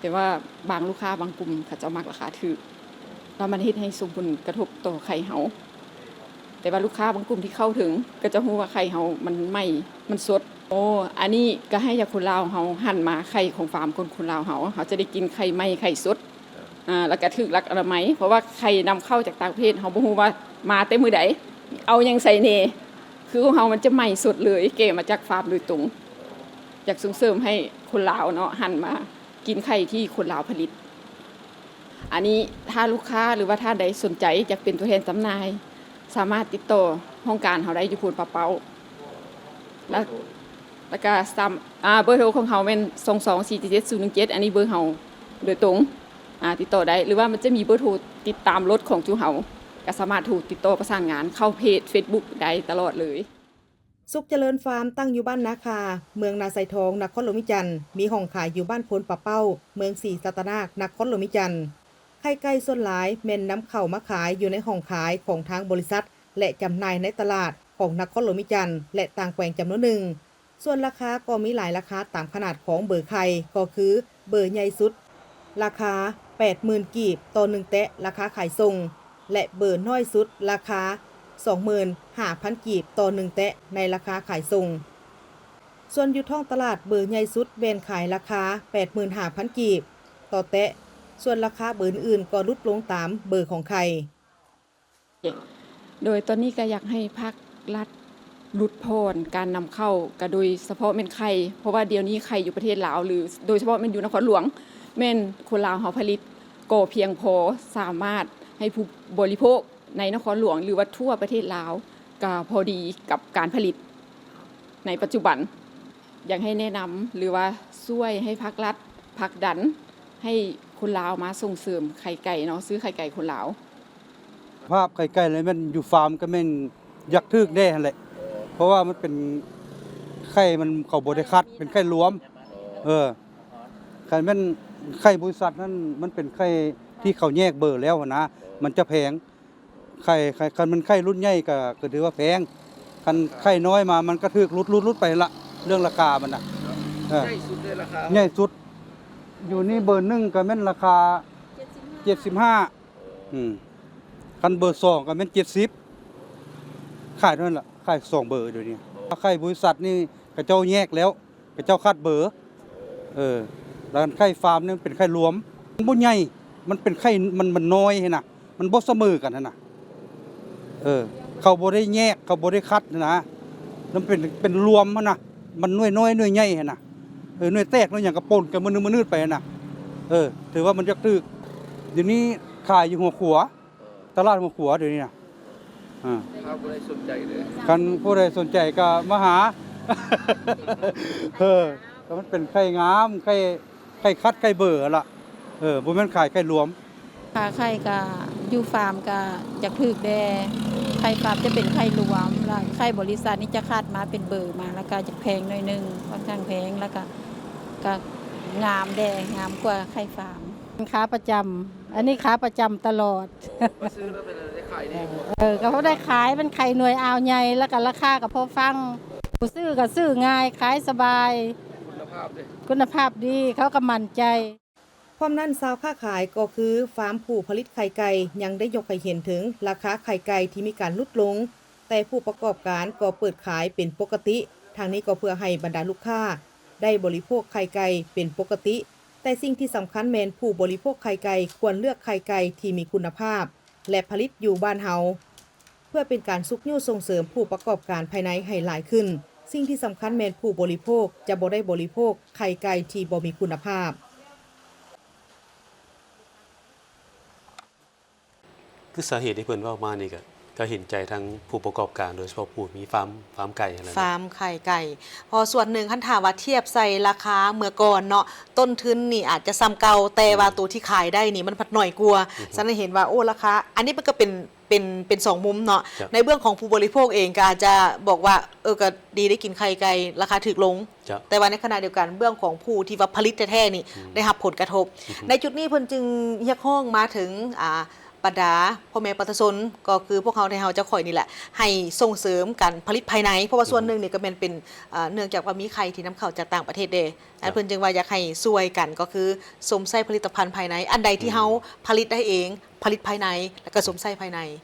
ແຕ່ວ່າບາງລູກຄ້າບາງກຸ່ມເຂົາເຈົ້າມັກລາຄາຖືກ, ແລ້ວມັນເຮັດໃຫ້ສົ່ງຜົນກະທົບຕໍ່ໄຂ່ເຮົາ. ແຕ່ວ່າລູກຄ້າບາງກຸ່ມທີ່ເຂົ້າເຖິງ ກໍຈະຮູ້ວ່າໄຂ່ເຮົາມັນໃໝ່, ມັນສົດ. ໂອ້ ອັນນີ້ກໍໃຫ້ຢາກຄົນລາວເຮົາຫັນມາໄຂ່ຂອງຟາມຄົນ ຄົນລາວເຮົາ, ເຮົາຈະໄດ້ກິນໄຂ່ໃໝ່ ໄຂ່ສົດ, ອ່າ ແລ້ວກໍຖືກຫຼັກອະນາໄມ, ເພາະວ່າໄຂ່ນຳເຂົ້າຈາກຕ່າງປະເທດ ເຮົາບໍ່ຮູ້ວ່າມາແຕ່ມື້ໃດ, ເອົາຫຍັງໃສ່ແດ່. ຄືຂອງເຮົາມັນຈະໃໝ່ສົດເລີຍ, ແກ່ມາຈາກຟາມໂດຍຕົງ. ຢາກສົ່ງເສີມໃຫ້ຄົນລາວເນາະ ຫັນມາ ກິນໄຂ່ທີ່ຄົນລາວຜະລິດ. ອັນນີ້ຖ້າລູກຄ້າ ຫຼືວ່າທ່ານໃດສົນໃຈຢາກເປັນຕົວແທນຈຳໜ່າຍ ສາມາດຕິດຕໍ່ຫ້ອງການເຮົາໄດ້ຢູ່ໂພນປ່າເປົ້າ ແລ້ວ ແລ້ວກະສາມ ອາ ເບີໂທຂອງເຮົາແມ່ນ ສອງສອງສີ່ເຈັດເຈັດສູນໜຶ່ງເຈັດ ອັນນີ້ເບີເຮົາໂດຍຕົງ ອາ ຕິດຕໍ່ໄດ້ ຫຼືວ່າມັນຈະມີເບີໂທຕິດຕາມລົດຂອງຈຸເຮົາ ກະສາມາດໂທຕິດຕໍ່ປະສານງານເຂົ້າເພຈເຟສບຸກໄດ້ຕະຫຼອດເລີຍ. ສຸກຈະເລີນຟາມ ຕັ້ງຢູ່ບ້ານນາຄາ ເມືອງນາຊາຍທອງ ນະຄອນຫຼວງວຽງຈັນ, ມີຫ້ອງຂາຍຢູ່ບ້ານໂພນປ່າເປົ້າ ເມືອງສີສັດຕະນາກ ນະຄອນຫຼວງວຽງຈັນ. ໄຂ່ໄກ່ສ່ວນຫຼາຍແມ່ນນຳເຂົ້າມາຂາຍຢູ່ໃນຫ້ອງຂາຍຂອງທາງບໍລິສັດ ແລະ ຈຳໜ່າຍໃນຕະຫຼາດຂອງນະຄອນຫຼວງວຽງຈັນ ແລະ ຕ່າງແຂວງຈຳນວນໜຶ່ງ. ສ່ວນລາຄາກໍມີຫຼາຍລາຄາຕາມຂະໜາດຂອງເບີໄຂ່ ກໍຄືເບີໃຫຍ່ສຸດ ລາຄາ ແປດໝື່ນ ກີບຕໍ່ໜຶ່ງແຕະ ລາຄາຂາຍສົ່ງ ແລະ ເບີນ້ອຍສຸດ ລາຄາ ສອງໝື່ນຫ້າພັນ ກີບຕໍ່ໜຶ່ງແຕະ ໃນລາຄາຂາຍສົ່ງ. ສ່ວນຢູ່ທ້ອງຕະຫຼາດ ເບີໃຫຍ່ສຸດແມ່ນຂາຍລາຄາ ແປດໝື່ນຫ້າພັນ ກີບຕໍ່ແຕະ, ສ່ວນລາຄາເບີອື່ນໆກໍຫຼຸດລົງຕາມເບີຂອງໄຂ່. ໂດຍຕອນນີ້ກໍຢາກໃຫ້ພາກລັດຫຼຸດຜ່ອນການນຳເຂົ້າ ກໍໂດຍສະເພາະແມ່ນໄຂ່, ເພາະວ່າດຽວນີ້ໄຂ່ຢູ່ປະເທດລາວ ຫຼື ໂດຍສະເພາະແມ່ນຢູ່ນະຄອນຫຼວງ ແມ່ນຄົນລາວເຮົາຜະລິດກໍພຽງພໍ ສາມາດໃຫ້ຜູ້ບໍລິໂພກ ໃນນະຄອນຫຼວງ ຫຼືວ່າທົ່ວປະເທດລາວ ກະພໍດີກັບການຜະລິດໃນປັດຈຸບັນ. ຢາກໃຫ້ແນະນຳ ຫຼືວ່າຊ່ວຍໃຫ້ພາກລັດຜັກດັນໃຫ້ຄົນລາວມາສົ່ງເສີມໄຂ່ໄກ່ເນາະ, ຊື້ໄຂ່ໄກ່ຄົນລາວ. ສະພາບໄຂ່ໄກ່ແລ້ວແມ່ນຢູ່ຟາມກໍແມ່ນຢາກຖືກແດ່ຫັ້ນແຫຼະ ເພາະວ່າມັນເປັນໄຂ່ ມັນ ເຂົາບໍ່ໄດ້ຄັດ ເປັນໄຂ່ລວມ. ເອີ ຄັນແມ່ນໄຂ່ບໍລິສັດນັ້ນ ມັນເປັນໄຂ່ທີ່ເຂົາແຍກເບີແລ້ວຫັ້ນນະ ມັນຈະແພງ. ໄຂ່ ໄຂ່ ຄັນແມ່ນໄຂ່ລຸ້ນໃຫຍ່ກໍ ກໍຖືວ່າແພງ, ຄັນໄຂ່ນ້ອຍມາ ມັນກໍຖືກຫຼຸດ ຫຼຸດ ຫຼຸດໄປຫັ້ນລະ ເລື່ອງລາຄາມັນນະ. ເອີ ໃຫຍ່ສຸດເດ້ລາຄາ ໃຫຍ່ສຸດຢູ່ນີ້ເບີໜຶ່ງກໍແມ່ນລາຄາເຈັດສິບຫ້າ ອືມ ຄັນເບີສອງກໍແມ່ນເຈັດສິບ ຂາຍເທົ່ານັ້ນລະ ຂາຍສອງເບີດຽວນີ້. ໄຂ່ບໍລິສັດນີ້ເຂົາເຈົ້າແຍກແລ້ວ ເຂົາເຈົ້າຄັດເບີ ເອີ ແລ້ວໄຂ່ຟາມນີ້ມັນເປັນໄຂ່ລວມ ມັນບໍ່ໃຫຍ່ ມັນເປັນໄຂ່ ມັນ ມັນນ້ອຍຫັ້ນນະ ມັນບໍ່ສະເໝີກັນຫັ້ນນະ. ເອີ ເຂົາບໍ່ໄດ້ແຍກ ເຂົາບໍ່ໄດ້ຄັດຫັ້ນນະ ມັນເປັນ ເປັນລວມຫັ້ນນະ ມັນໜ່ວຍນ້ອຍໜ່ວຍໃຫຍ່ຫັ້ນນະ. ເອີ ໜ່ວຍແຕກໜ່ວຍຫຍັງກໍປົນກັນມະນືດໆໄປຫັ້ນນະ. ເອີ ຖືວ່າມັນຢາກຖືກ ດຽວນີ້ຂາຍຢູ່ຫົວຂົວ ຕະຫຼາດຫົວຂົວດຽວນີ້ນະ. ອ່າ ຖ້າຜູ້ໃດສົນໃຈເດີ ຄັນຜູ້ໃດສົນໃຈກໍມາຫາ ເອີ ກໍມັນເປັນໄຂ່ງາມ ໄຂ່ ໄຂ່ຄັດ ໄຂ່ເບີຫັ້ນລະ ເອີ ບໍ່ແມ່ນຂາຍໄຂ່ລວມ. ຄ່າໄຂ່ກໍຢູ່ຟາມກໍຢາກຖືກແດ່ ໄຂ່ຟາມຈະເປັນໄຂ່ລວມ ແລ້ວໄຂ່ບໍລິສັດນີ້ຈະຄັດມາເປັນເບີມາ ແລ້ວກໍຈະແພງໜ້ອຍໜຶ່ງ ຂ້ອນຂ້າງແພງ ແລ້ວກໍ ກໍງາມແດ່ ງາມກວ່າໄຂ່ຟາມ. ຂາປະຈຳ ອັນນີ້ຂາປະຈຳຕະຫຼອດ ມາຊື້ແລ້ວເປັນໄດ້ຂາຍດີບໍ່? ເອີ ກໍພໍໄດ້ຂາຍ ມັນໄຂ່ໜ່ວຍອາວໃຫຍ່ ແລ້ວກໍລາຄາກໍພໍຟັງ ຜູ້ຊື້ກໍຊື້ງ່າຍ ຂາຍສະບາຍ ຄຸນນະພາບເດ້ ຄຸນນະພາບດີ ເຂົາກໍໝັ້ນໃຈ. ພ້ອມນັ້ນ ຊາວຄ້າຂາຍກໍຄືຟາມຜູ້ຜະລິດໄຂ່ໄກ່ ຍັງໄດ້ຍົກໃຫ້ເຫັນເຖິງລາຄາໄຂ່ໄກ່ທີ່ມີການຫຼຸດລົງ, ແຕ່ຜູ້ປະກອບການກໍເປີດຂາຍເປັນປົກກະຕິ, ທັງນີ້ກໍເພື່ອໃຫ້ບັນດາລູກຄ້າໄດ້ບໍລິໂພກໄຂ່ໄກ່ເປັນປົກກະຕິ. ແຕ່ສິ່ງທີ່ສຳຄັນແມ່ນຜູ້ບໍລິໂພກໄຂ່ໄກ່ຄວນເລືອກໄຂ່ໄກ່ທີ່ມີຄຸນນະພາບ ແລະ ຜະລິດຢູ່ບ້ານເຮົາ ເພື່ອເປັນການຊຸກຍູ້ສົ່ງເສີມຜູ້ປະກອບການພາຍໃນໃຫ້ຫຼາຍຂຶ້ນ. ສິ່ງທີ່ສຳຄັນແມ່ນຜູ້ບໍລິໂພກຈະບໍ່ໄດ້ບໍລິໂພກໄຂ່ໄກ່ທີ່ບໍ່ມີຄຸນນະພາບ. ຄືສາເຫດທີ່ເພິ່ນເວົ້າມານີ້ກະ ກະເຫັນໃຈທັງຜູ້ປະກອບການ ໂດຍສະເພາະຜູ້ມີຟາມ ຟາມໄກ່ຫັ້ນແຫຼະເນາະ ຟາມໄຂ່ໄກ່. ເພາະສ່ວນໜຶ່ງ ຄັນຖ້າວ່າທຽບໃສ່ລາຄາເມື່ອກ່ອນເນາະ ຕົ້ນທຶນນີ້ອາດຈະສ່ຳເກົ່າ ແຕ່ວ່າໂຕທີ່ຂາຍໄດ້ນີ້ມັນພັດໜ້ອຍກວ່າ. ສະນັ້ນເຫັນວ່າ ໂອ້ ລາຄາ ອັນນີ້ມັນກະເປັນ ເປັນ ເປັນສອງມຸມເນາະ. ໃນເບື້ອງຂອງຜູ້ບໍລິໂພກເອງກະອາດຈະບອກວ່າ ເອີ ກະດີໄດ້ກິນໄຂ່ໄກ່ລາຄາຖືກລົງ. ແຕ່ວ່າໃນຂະນະດຽວກັນ ເບື້ອງຂອງຜູ້ທີ່ວ່າຜະລິດແທ້ໆນີ້ ໄດ້ຮັບຜົນກະທົບ. ໃນຈຸດນີ້ເພິ່ນຈຶ່ງຮຽກຮ້ອງມາເຖິງ ອ່າ ບັນດາພໍ່ແມ່ປະຊາຊົນ ກໍຄືພວກເຮົາ ແຕ່ເຮົາເຈົ້າຂ້ອຍນີ້ແຫຼະ ໃຫ້ສົ່ງເສີມການຜະລິດພາຍໃນ ເພາະວ່າສ່ວນໜຶ່ງນີ້ກໍແມ່ນເປັນ ເນື່ອງຈາກວ່າມີໄຂ່ທີ່ນຳເຂົ້າຈາກຕ່າງປະເທດເດ້. ອັນເພິ່ນຈຶ່ງວ່າຢາກໃຫ້ຊ່ວຍກັນ ກໍຄືຊົມໃຊ້ຜະລິດຕະພັນພາຍໃນ ອັນໃດທີ່ເຮົາຜະລິດໄດ້ເອງ ຜະລິດພາຍໃນ ແລ້ວກໍຊົມໃຊ້ພາຍໃນ.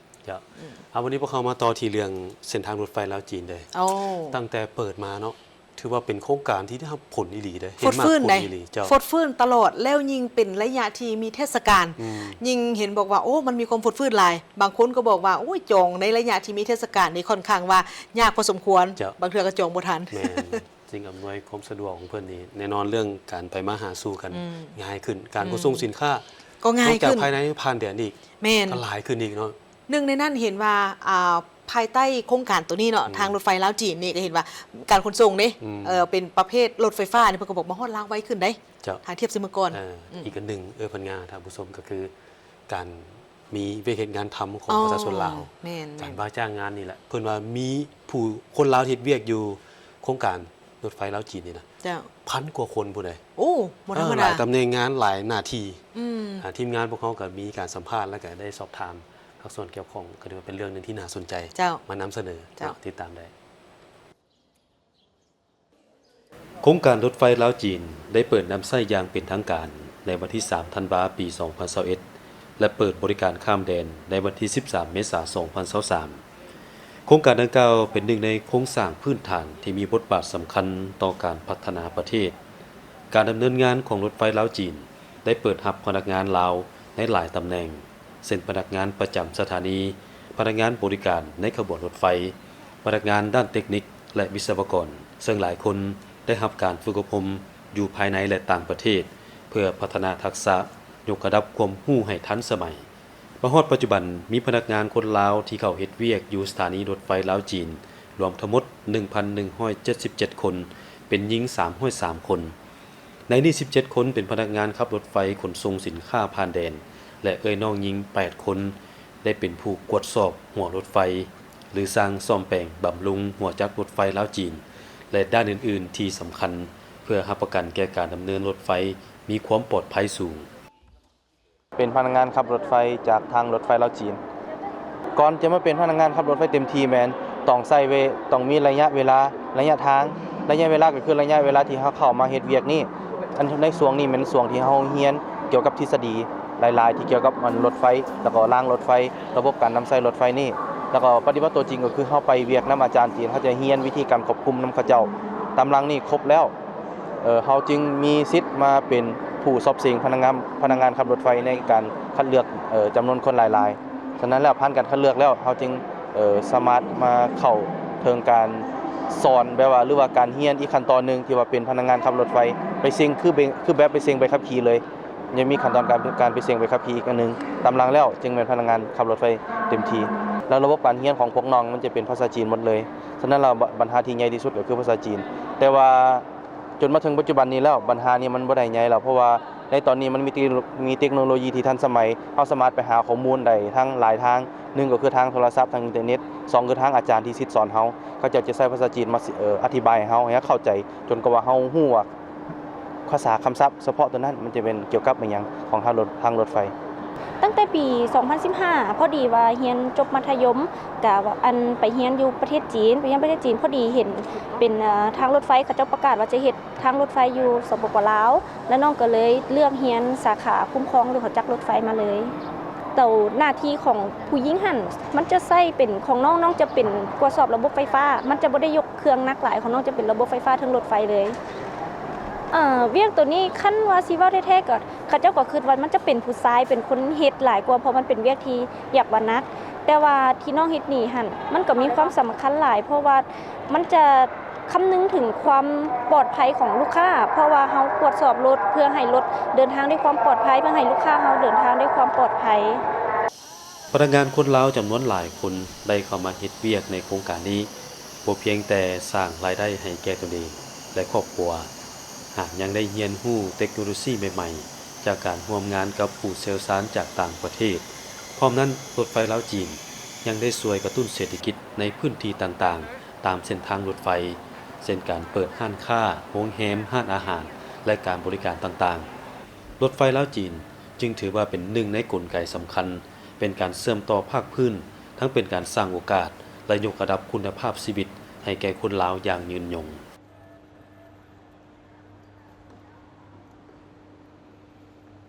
ເຈົ້າ ອືມ ເອົາ ວັນນີ້ພວກເຮົາມາຕໍ່ທີ່ເລື່ອງເສັ້ນທາງລົດໄຟລາວຈີນເດ້. ໂອ້ ຕັ້ງແຕ່ເປີດມາເນາະ ຖືວ່າເປັນໂຄງການທີ່ໄດ້ຮັບຜົນອີ່ຫຼີເດ້ ເຫັນໝາກຜົນອີ່ຫຼີ. ເຈົ້າ ຟົດຟື້ນຕະຫຼອດ ແລ້ວຍິ່ງເປັນໄລຍະທີ່ມີເທດສະການ ອືມ ຍິ່ງເຫັນບອກວ່າ ໂອ້ ມັນມີຄວາມຟົດຟື້ນຫຼາຍ. ບາງຄົນກໍບອກວ່າ ໂອ້ຍ ຈອງໃນໄລຍະທີ່ມີເທດສະການນີ້ຄ່ອນຂ້າງວ່າຍາກພໍສົມຄວນ. ເຈົ້າ ບາງເທື່ອກໍຈອງບໍ່ທັນ. ແມ່ນ ສິ່ງອຳນວຍຄວາມສະດວກຂອງເພິ່ນນີ້ ແນ່ນອນເລື່ອງການໄປມາຫາສູ່ກັນ ອືມ ງ່າຍຂຶ້ນ ການຂົນສົ່ງສິນຄ້າ ອືມ ກໍງ່າຍຂຶ້ນ ນອກຈາກພາຍໃນ ຜ່ານແດນອີກ ແມ່ນ ກໍຫຼາຍຂຶ້ນອີກເນາະ. ໜຶ່ງໃນນັ້ນເຫັນວ່າ ອ່າ ພາຍໃຕ້ໂຄງການໂຕນີ້ເນາະ ອືມ ທາງລົດໄຟລາວຈີນນີ້ ກໍເຫັນວ່າການຂົນສົ່ງເດ້ ອືມ ເອີ ເປັນປະເພດລົດໄຟຟ້ານີ້ ເພິ່ນກໍບອກມາຮອດລາວໄວຂຶ້ນເດ້. ເຈົ້າ ຖ້າທຽບໃສ່ເມື່ອກ່ອນ. ເອີ ອືມ ອີກອັນໜຶ່ງ ເອື້ອຍພັນງາ ທ່ານຜູ້ຊົມ ກໍຄືການມີວຽກເຮັດງານທຳຂອງ ອໍ ປະຊາຊົນລາວ ແມ່ນໆ ການວ່າຈ້າງງານນີ້ແຫຼະ ເພິ່ນວ່າມີຜູ້ຄົນລາວເຮັດວຽກຢູ່ໂຄງການ ລົດໄຟລາວຈີນນີ້ນະ ເຈົ້າ ພັນກວ່າຄົນພຸ້ນເດ. ໂອ້ ບໍ່ທຳມະດາ ຫຼາຍຕຳແໜ່ງງານ ຫຼາຍໜ້າທີ່. ອືມ ອ່າ ທີມງານພວກເຮົາກໍມີການສຳພາດ ແລ້ວກໍໄດ້ສອບຖາມພາກສ່ວນກ່ຽວຂ້ອງ ກໍຖືວ່າເປັນເລື່ອງໜຶ່ງທີ່ໜ້າສົນໃຈ. ເຈົ້າ ມານຳສະເໜີ. ເຈົ້າ ເນາະ ຕິດຕາມໄດ້. ໂຄງການລົດໄຟລາວຈີນ ໄດ້ເປີດນຳໃຊ້ຢ່າງເປັນທາງການໃນວັນທີສາມ ທັນວາ ປີສອງພັນຊາວເອັດ ແລະ ເປີດບໍລິການຂ້າມແດນໃນວັນທີສິບສາມ ເມສາ ສອງພັນຊາວສາມ. ໂຄງການດັ່ງກ່າວເປັນໜຶ່ງໃນໂຄງສ້າງພື້ນຖານທີ່ມີບົດບາດສຳຄັນຕໍ່ການພັດທະນາປະເທດ. ການດຳເນີນງານຂອງລົດໄຟລາວຈີນໄດ້ເປີດຮັບພະນັກງານລາວໃນຫຼາຍຕຳແໜ່ງ ເຊັ່ນ ພະນັກງານປະຈຳສະຖານີ, ພະນັກງານບໍລິການໃນຂະບວນລົດໄຟ, ພະນັກງານດ້ານເຕັກນິກ ແລະ ວິສະວະກອນ, ເຊິ່ງຫຼາຍຄົນໄດ້ຮັບການຝຶກອົບຮົມຢູ່ພາຍໃນ ແລະ ຕ່າງປະເທດ ເພື່ອພັດທະນາທັກສະ, ຍົກລະດັບຄວາມຮູ້ໃຫ້ທັນສະໄໝ. ມາຮອດປັດຈຸບັນ, ມີພະນັກງານຄົນລາວທີ່ເຂົ້າເຮັດວຽກຢູ່ສະຖານີລົດໄຟລາວ-ຈີນ ລວມທັງໝົດ ໜຶ່ງພັນໜຶ່ງຮ້ອຍເຈັດສິບເຈັດຄົນ, ເປັນຍິງສາມຮ້ອຍສາມຄົນ. ໃນນີ້ສິບເຈັດຄົນເປັນພະນັກງານຂັບລົດໄຟຂົນສົ່ງສິນຄ້າຜ່ານແດນ ແລະ ເອື້ອຍນ້ອງຍິງແປດຄົນ ໄດ້ເປັນຜູ້ກວດສອບຫົວລົດໄຟ ຫຼື ຊ່າງສ້ອມແປງບຳລຸງຫົວຈັກລົດໄຟລາວ-ຈີນ ແລະ ດ້ານອື່ນໆທີ່ສຳຄັນ ເພື່ອຮັບປະກັນແກ່ການດຳເນີນລົດໄຟມີຄວາມປອດໄພສູງ. ເປັນພະນັກງານຂັບລົດໄຟຈາກທາງລົດໄຟລາວ-ຈີນ. ກ່ອນຈະມາເປັນພະນັກງານຂັບລົດໄຟເຕັມທີ່ແມ່ນຕ້ອງໃຊ້ເວ ຕ້ອງມີໄລຍະເວລາ, ໄລຍະທາງ, ໄລຍະເວລາກໍຄືໄລຍະເວລາທີ່ເຮົາເຂົ້າມາເຮັດວຽກນີ້. ອັນ ໃນຊ່ວງນີ້ແມ່ນຊ່ວງທີ່ເຮົາຮຽນກ່ຽວກັບທິດສະດີຫຼາຍໆ ທີ່ກ່ຽວກັບ ອັນ ລົດໄຟ ແລ້ວກໍລາງລົດໄຟ, ລະບົບການນຳໃຊ້ລົດໄຟນີ້. ແລ້ວກໍປະຕິບັດຕົວຈິງກໍຄືເຮົາໄປວຽກນຳອາຈານຈີນ, ເຮົາຈະຮຽນວິທີການຄວບຄຸມນຳເຂົາເຈົ້າ. ຕຳລັງນີ້ຄົບແລ້ວ ເອີ ເຮົາຈຶ່ງມີສິດມາເປັນຜູ້ສອບເສັງພະນັກງານ ພະນັກງານຂັບລົດໄຟໃນການຄັດເລືອກ ເອີ ຈຳນວນຄົນຫຼາຍໆ. ສະນັ້ນແລ້ວ ຜ່ານການຄັດເລືອກແລ້ວ ເຮົາຈຶ່ງ ເອີ ສາມາດມາເຂົ້າເຖິງການສອນ ແບບວ່າ ຫຼືວ່າການຮຽນອີກຂັ້ນຕອນໜຶ່ງ ທີ່ວ່າເປັນພະນັກງານຂັບລົດໄຟ ໄປເສັງ ຄືເບ ຄືແບບໄປເສັງໃບຂັບຂີ່ເລີຍ. ຍັງມີຂັ້ນຕອນການ ການໄປເສັງໃບຂັບຂີ່ອີກອັນໜຶ່ງ. ຕາມຫຼັງແລ້ວຈຶ່ງແມ່ນພະນັກງານຂັບລົດໄຟເຕັມທີ່ ແລ້ວລະບົບການຮຽນຂອງພວກນ້ອງມັນຈະເປັນພາສາຈີນໝົດເລີຍ. ສະນັ້ນແລ້ວ ບັນຫາທີ່ໃຫຍ່ທີ່ສຸດກໍຄືພາສາຈີນ. ແຕ່ວ່າ ຈົນມາເຖິງປັດຈຸບັນນີ້ແລ້ວ ບັນຫານີ້ມັນບໍ່ໄດ້ໃຫຍ່ແລ້ວ ເພາະວ່າໃນຕອນນີ້ມັນມີເຕັກໂນ ມີເຕັກໂນໂລຢີທີ່ທັນສະໄໝ, ເຮົາສາມາດໄປຫາຂໍ້ມູນໄດ້ທາງຫຼາຍທາງ, ໜຶ່ງກໍຄືທາງໂທລະສັບ, ທາງອິນເຕີເນັດ, ສອງຄືທາງອາຈານທີ່ສິດສອນເຮົາ, ເຂົາເຈົ້າຈະໃຊ້ພາສາຈີນມາ ເອີ ອະທິບາຍໃຫ້ເຮົາ, ໃຫ້ເຮົາເຂົ້າໃຈ ຈົນກວ່າເຮົາຮູ້ວ່າພາສາຄຳສັບສະເພາະຕົວນັ້ນມັນຈະເປັນກ່ຽວກັບອີ່ຫຍັງຂອງທາງລົດ ທາງລົດໄຟ. ຕັ້ງແຕ່ປີສອງພັນສິບຫ້າ ພໍດີວ່າຮຽນຈົບມັດທະຍົມ ກະ ອັນ ໄປຮຽນຢູ່ປະເທດຈີນ, ໄປຮຽນປະເທດຈີນ ພໍດີເຫັນເປັນ ເອີ ທາງລົດໄຟເຂົາເຈົ້າປະກາດວ່າຈະເຮັດທາງລົດໄຟຢູ່ ສປປ ລາວ ແລ້ວນ້ອງກໍເລີຍເລືອກຮຽນສາຂາຄຸ້ມຄອງ ຫຼື ຫົວຈັກລົດໄຟມາເລີຍ. ໂຕໜ້າທີ່ຂອງຜູ້ຍິງຫັ້ນ ມັນຈະໃຊ້ເປັນຂອງນ້ອງ, ນ້ອງຈະເປັນກວດສອບລະບົບໄຟຟ້າ, ມັນຈະບໍ່ໄດ້ຍົກເຄື່ອງໜັກຫຼາຍ, ຂອງນ້ອງຈະເປັນລະບົບໄຟຟ້າເທິງລົດໄຟເລີຍ. ເອີ ວຽກໂຕນີ້ ຄັນວ່າຊິເວົ້າແທ້ໆ ກໍ ເຂົາເຈົ້າກໍຄິດວ່າມັນຈະເປັນຜູ້ຊາຍເປັນຄົນເຮັດຫຼາຍກວ່າ ເພາະມັນເປັນວຽກທີ່ ຢາກວ່າໜັກ, ແຕ່ວ່າທີ່ນ້ອງເຮັດນີ້ຫັ້ນ ມັນກໍມີຄວາມສຳຄັນຫຼາຍ ເພາະວ່າມັນຈະຄຳນຶງເຖິງຄວາມປອດໄພຂອງລູກຄ້າ, ເພາະວ່າເຮົາກວດສອບລົດເພື່ອໃຫ້ລົດເດີນທາງດ້ວຍຄວາມປອດໄພ, ເພື່ອໃຫ້ລູກຄ້າເຮົາເດີນທາງດ້ວຍຄວາມປອດໄພ. ພະນັກງານຄົນລາວຈຳນວນຫຼາຍຄົນໄດ້ເຂົ້າມາເຮັດວຽກໃນໂຄງການນີ້, ບໍ່ພຽງແຕ່ສ້າງລາຍໄດ້ໃຫ້ແກ່ຕົນເອງ ແລະ ຄອບຄົວ, ຫາກຍັງໄດ້ຮຽນຮູ້ເຕັກໂນໂລຊີໃໝ່ໆ ຈາກການຮ່ວມງານກັບຜູ້ຊ່ຽວຊານຈາກຕ່າງປະເທດ. ພ້ອມນັ້ນ, ລົດໄຟລາວ-ຈີນ ຍັງໄດ້ຊ່ວຍກະຕຸ້ນເສດຖະກິດໃນພື້ນທີ່ຕ່າງໆ ຕາມເສັ້ນທາງລົດໄຟ, ເຊັ່ນ ການເປີດຮ້ານຄ້າ, ໂຮງແຮມ, ຮ້ານອາຫານ ແລະ ການບໍລິການຕ່າງໆ. ລົດໄຟລາວ-ຈີນ ຈຶ່ງຖືວ່າເປັນໜຶ່ງໃນກົນໄກສຳຄັນ ເປັນການເຊື່ອມຕໍ່ພາກພື້ນ, ທັງເປັນການສ້າງໂອກາດ ແລະ ຍົກລະດັບຄຸນນະພາບຊີວິດໃຫ້ແກ່ຄົນລາວຢ່າງຍືນຍົງ.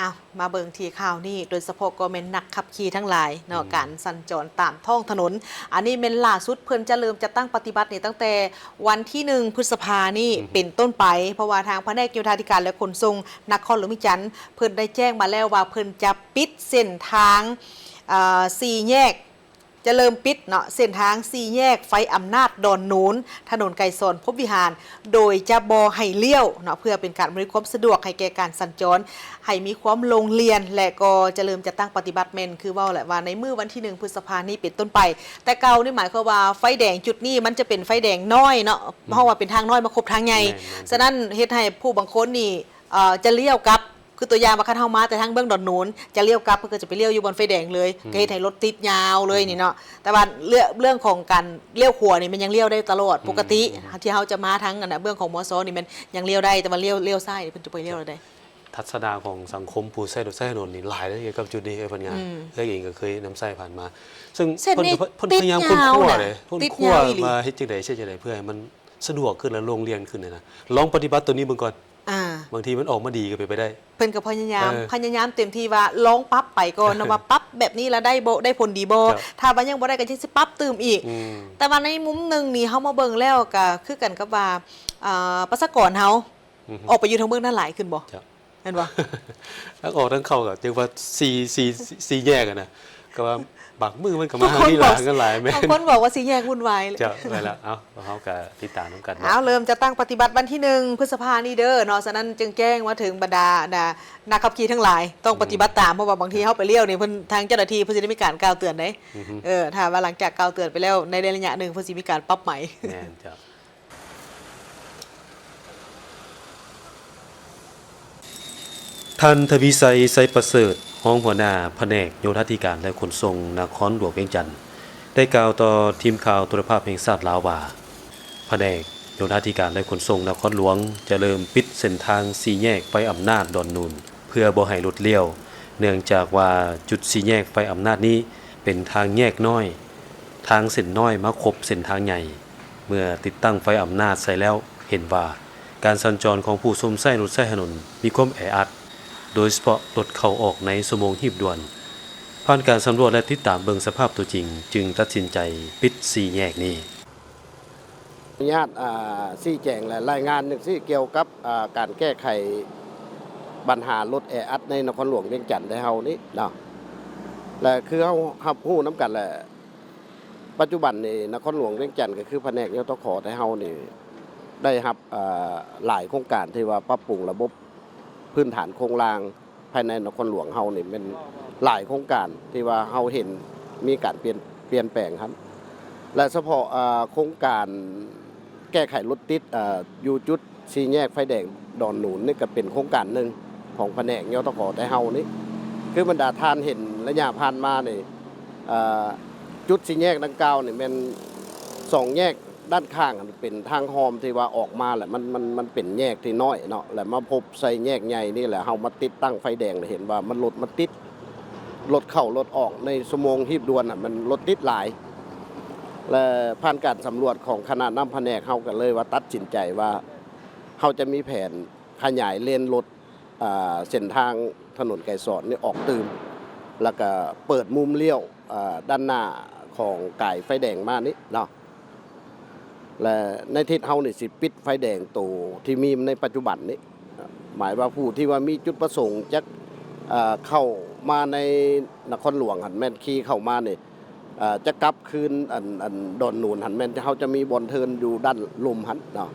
ອ້າວ ມາເບິ່ງທີ່ຂ່າວນີ້ ໂດຍສະເພາະກໍແມ່ນນັກຂັບຂີ່ທັງຫຼາຍເນາະ ອືມ ການສັນຈອນຕາມທ້ອງຖະໜົນ. ອັນນີ້ແມ່ນລ່າສຸດ ເພິ່ນຈະເລີ່ມຈັດຕັ້ງປະຕິບັດນີ້ຕັ້ງແຕ່ວັນທີໜຶ່ງ ພຶດສະພານີ້ ອືມ ເປັນຕົ້ນໄປ, ເພາະວ່າທາງພະແນກໂຍທາທິການ ແລະ ຂົນສົ່ງນະຄອນຫຼວງວຽງຈັນ ເພິ່ນໄດ້ແຈ້ງມາແລ້ວວ່າ ເພິ່ນຈະປິດເສັ້ນທາງ ເອີ ສີ່ແຍກ ຈະເລີ່ມປິດເນາະ ເສັ້ນທາງສີ່ແຍກໄຟອຳນາດ ດອນໂນນ ຖະໜົນໄກສອນ ພົມວິຫານ ໂດຍຈະບໍ່ໃຫ້ລ້ຽວເນາະ ເພື່ອເປັນການອຳນວຍຄວາມສະດວກໃຫ້ແກ່ການສັນຈອນ ໃຫ້ມີຄວາມໂລ່ງລ່ຽນ ແລະ ກໍຈະເລີ່ມຈັດຕັ້ງປະຕິບັດ ແມ່ນຄືເວົ້າແຫຼະວ່າ ໃນມື້ວັນທີໜຶ່ງ ພຶດສະພານີ້ເປັນຕົ້ນໄປ. ແຕ່ເກົ່ານີ້ໝາຍຄວາມວ່າ ໄຟແດງຈຸດນີ້ມັນຈະເປັນໄຟແດງນ້ອຍເນາະ ອືມ ເຮົາວ່າເປັນທາງນ້ອຍມາຄົບທາງໃຫຍ່. ແມ່ນໆ ສະນັ້ນເຮັດໃຫ້ຜູ້ບາງຄົນນີ້ ເອີ ຈະລ້ຽວກັບ ຄືຕົວຢ່າງວ່າ ຄັນເຮົາມາແຕ່ທາງເບື້ອງດອນໂນນ ຈະລ້ຽວກັບ ເພິ່ນກໍຈະໄປລ້ຽວຢູ່ບ່ອນໄຟແດງເລີຍ ອືມ ກໍເຮັດໃຫ້ລົດຕິດຍາວເລີຍ ອືມ ນີ້ເນາະ. ແຕ່ວ່າເລື່ອງ ເລື່ອງຂອງການລ້ຽວຂວານີ້ ມັນຍັງລ້ຽວໄດ້ຕະຫຼອດ ອືມ ປົກກະຕິ ອືມ ທີ່ເຮົາຈະມາທາງ ອັນນ່າ ເບື້ອງຂອງ ມຊ ນີ້ ມັນຍັງລ້ຽວໄດ້ ແຕ່ວ່າລ້ຽວ ລ້ຽວຊ້າຍນີ້ ເພິ່ນຈະບໍ່ລ້ຽວແລ້ວເດ້. ທັດສະນະຂອງສັງຄົມຜູ້ໃຊ້ລົດໃຊ້ຖະໜົນນີ້ຫຼາຍເດ້ ກ່ຽວກັບຈຸດນີ້ ເອີຍ ເພິ່ນກໍ ອືມ ເອື້ອຍເອງກໍເຄີຍນຳໃຊ້ຜ່ານມາ ເຊິ່ງເສັ້ນນີ້ ເພິ່ນກໍ ເພິ່ນ ຕິດ ພະຍາຍາມຄົ້ນຄວ້າເດ້ ຄົ້ນຄວ້າ ຍາວອີ່ຫຼີ ວ່າເຮັດຈັ່ງໃດ ເຮັດຈັ່ງໃດເພື່ອໃຫ້ມັນສະດວກຂຶ້ນ ແລະ ໂລ່ງລ່ຽນຂຶ້ນນະ. ລອງປະຕິບັດຕົວນີ້ເບິ່ງກ່ອນ. ອ່າ ບາງທີມັນອອກມາດີກໍເປັນໄປໄດ້. ເພິ່ນກໍພະຍາຍາມ ເອີ ພະຍາຍາມເຕັມທີ່ວ່າລອງປັບໄປກ່ອນເນາະ ວ່າປັບແບບນີ້ລະໄດ້ບໍ່ ໄດ້ຜົນດີບໍ່? ເຈົ້າ ຖ້າວ່າຍັງບໍ່ໄດ້ກໍຍັງຊິປັບຕື່ມອີກ. ອືມ ແຕ່ວ່າໃນມຸມໜຶ່ງນີ້ ເຮົາມາເບິ່ງແລ້ວກໍຄືກັນກັບວ່າ ອ່າ ປະຊາກອນເຮົາ ອືຮຶ ອອກໄປຢູ່ທາງເບື້ອງນັ້ນຫຼາຍຂຶ້ນບໍ່? ເຈົ້າ ແມ່ນບໍ່? ທາງອອກທາງເຂົ້າກໍຈັ່ງວ່າ ສີ່ ສີ່ ສີ່ແຍກຫັ້ນນະ ກໍວ່າບາງມື້ມັນກໍມາທາງນີ້ຫຼາຍ ບາງຄົນບອກ ກໍຫຼາຍ ແມ່ນ ບາງຄົນບອກວ່າສີ່ແຍກວຸ່ນວາຍ ເຈົ້າ ແມ່ນແລ້ວ ເອົາ ເຮົາກໍຕິດຕາມນຳກັນເນາະ ເອົາ ເລີ່ມຈັດຕັ້ງປະຕິບັດວັນທີໜຶ່ງ ພຶດສະພານີ້ເດີເນາະ ສະນັ້ນຈຶ່ງແຈ້ງມາເຖິງບັນດາ ອັນນ່າ ນັກຂັບຂີ່ທັງຫຼາຍ ຕ້ອງປະຕິບັດຕາມ ອືມ ເພາະວ່າບາງທີເຮົາໄປລ້ຽວນີ້ ເພິ່ນ ທາງເຈົ້າໜ້າທີ່ເພິ່ນຊິໄດ້ມີການກ່າວເຕືອນເດ້ ອືຮຶ ເອີ ຖ້າວ່າຫຼັງຈາກກ່າວເຕືອນໄປແລ້ວ ໃນໄລຍະໜຶ່ງ ເພິ່ນຊິມີການປັບໃໝ ແມ່ນເຈົ້າ. ທ່ານ ທະວີໄຊ ໄຊປະເສີດ ຮອງຫົວໜ້າພະແນກໂຍທາທິການ ແລະ ຂົນສົ່ງນະຄອນຫຼວງວຽງຈັນ ໄດ້ກ່າວຕໍ່ທີມຂ່າວໂທລະພາບແຫ່ງຊາດລາວວ່າ ພະແນກໂຍທາທິການ ແລະ ຂົນສົ່ງນະຄອນຫຼວງ ຈະເລີ່ມປິດເສັ້ນທາງສີ່ແຍກໄຟອຳນາດ ດອນນູນ ເພື່ອບໍ່ໃຫ້ລົດລ້ຽວ ເນື່ອງຈາກວ່າຈຸດສີ່ແຍກໄຟອຳນາດນີ້ເປັນທາງແຍກນ້ອຍ, ທາງເສັ້ນນ້ອຍມາຄົບເສັ້ນທາງໃຫຍ່. ເມື່ອຕິດຕັ້ງໄຟອຳນາດໃສ່ແລ້ວ ເຫັນວ່າການສັນຈອນຂອງຜູ້ຊົມໃຊ້ລົດໃຊ້ຖະໜົນມີຄວາມແອອັດ, ໂດຍສະເພາະລົດເຂົ້າອອກໃນຊົ່ວໂມງຮີບດ່ວນ. ຜ່ານການສຳຫຼວດ ແລະ ຕິດຕາມເບິ່ງສະພາບຕົວຈິງ ຈຶ່ງຕັດສິນໃຈປິດສີ່ແຍກນີ້. ອະນຸຍາດ ອ່າ ຊີ້ແຈງ ແລະ ລາຍງານຈັ່ງຊີ້ ກ່ຽວກັບ ອ່າ ການແກ້ໄຂບັນຫາລົດແອອັດໃນນະຄອນຫຼວງວຽງຈັນໄທເຮົານີ້ເນາະ ແລະ ຄືເຮົາຮັບຮູ້ນຳກັນແຫຼະ ປັດຈຸບັນນີ້ນະຄອນຫຼວງວຽງຈັນ ກໍຄືພະແນກ ຍທຂ ໄທເຮົານີ້ ໄດ້ຮັບ ເອີ ຫຼາຍໂຄງການທີ່ວ່າປັບປຸງລະບົບພື້ນຖານໂຄງລ່າງ ພາຍໃນນະຄອນຫຼວງເຮົານີ້ແມ່ນຫຼາຍໂຄງການທີ່ວ່າເຮົາເຫັນມີການປ່ຽນ ປ່ຽນແປງຫັ້ນ ແລະ ສະເພາະ ເອີ ໂຄງການແກ້ໄຂລົດຕິດ ເອີ ຢູ່ຈຸດສີ່ແຍກໄຟແດງດອນນູນນີ້ກໍເປັນໂຄງການໜຶ່ງຂອງພະແນກ ຍທຂ ໄທເຮົານີ້ ຄືບັນດາທ່ານເຫັນໄລຍະຜ່ານມານີ້ ເອີ ຈຸດສີ່ແຍກດັ່ງກ່າວນີ້ແມ່ນສອງແຍກ ດ້ານຂ້າງຫັ້ນເປັນທາງຮ່ອມທີ່ວ່າອອກມາແຫຼະ ມັນ ມັນ ມັນເປັນແຍກທີ່ນ້ອຍເນາະ ແລ້ວມາພົບໃສ່ແຍກໃຫຍ່ນີ້ແຫຼະ ເຮົາມາຕິດຕັ້ງໄຟແດງ ແລ້ວເຫັນວ່າມັນລົດມັນຕິດ ລົດເຂົ້າລົດອອກໃນຊົ່ວໂມງຮີບດ່ວນນະ ມັນລົດຕິດຫຼາຍ ແລະ ຜ່ານການສຳຫຼວດຂອງຄະນະນຳພະແນກ ເຮົາກໍເລີຍວ່າຕັດສິນໃຈວ່າ ເຮົາຈະມີແຜນຂະຫຍາຍເລນລົດ ອ່າ ເສັ້ນທາງຖະໜົນໄກສອນນີ້ອອກຕື່ມ ແລ້ວກະເປີດມຸມລ້ຽວ ອ່າ ດ້ານໜ້າຂອງກາຍໄຟແດງມານີ້ເນາະ ແລະ ໃນທິດເຮົານີ້ຊິປິດໄຟແດງໂຕທີ່ມີໃນປັດຈຸບັນນີ້ ໝາຍວ່າຜູ້ທີ່ວ່າມີຈຸດປະສົງຈະ ເອີ ເຂົ້າມາໃນນະຄອນຫຼວງຫັ້ນ ແມ່ນຂີ່ເຂົ້າມານີ້ ເອີ ຈະກັບຄືນອັນ ອັນດອນນູນຫັ້ນ ແມ່ນເຮົາຈະມີບ່ອນເທີນຢູ່ດ້ານລຸ່ມຫັ້ນເນາະ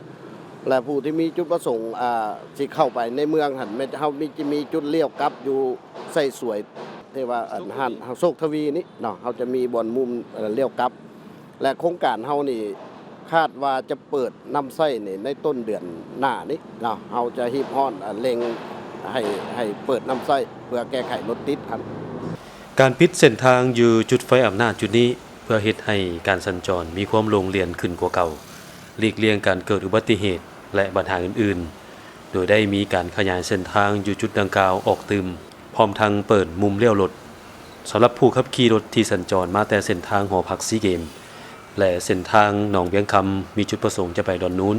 ແລະ ຜູ້ທີ່ມີຈຸດປະສົງ ເອີ ຊິເຂົ້າໄປໃນເມືອງຫັ້ນ ແມ່ນເຮົາມີ ຈະມີຈຸດລ້ຽວກັບຢູ່ໄຊສວຍ ທີ່ວ່າອັນຮ້ານໂຊກທະວີນີ້ເນາະ ເຮົາຈະມີບ່ອນມຸມ ເອີ ລ້ຽວກັບ ແລະ ໂຄງການເຮົານີ້ຄາດວ່າຈະເປີດນຳໃຊ້ໃນ ໃນຕົ້ນເດືອນໜ້ານີ້ເນາະ ເຮົາຈະຮີບຮ້ອນ ເອີ ເລັ່ງໃຫ້ ໃຫ້ເປີດນຳໃຊ້ ເພື່ອແກ້ໄຂລົດຕິດຫັ້ນ. ການປິດເສັ້ນທາງຢູ່ຈຸດໄຟອຳນາດຈຸດນີ້ ເພື່ອເຮັດໃຫ້ການສັນຈອນມີຄວາມໂລ່ງລ່ຽນຂຶ້ນກວ່າເກົ່າ, ຫຼີກລ່ຽງການເກີດອຸບັດຕິເຫດ ແລະ ບັນຫາອື່ນໆ, ໂດຍໄດ້ມີການຂະຫຍາຍເສັ້ນທາງຢູ່ຈຸດດັ່ງກ່າວອອກຕື່ມ, ພ້ອມທັງເປີດມຸມລ້ຽວລົດ. ສຳລັບຜູ້ຂັບຂີ່ລົດທີ່ສັນຈອນມາແຕ່ເສັ້ນທາງຫໍພັກຊີເກມ ແລະ ເສັ້ນທາງໜອງວຽງຄຳ ມີຈຸດປະສົງຈະໄປດອນນູນ,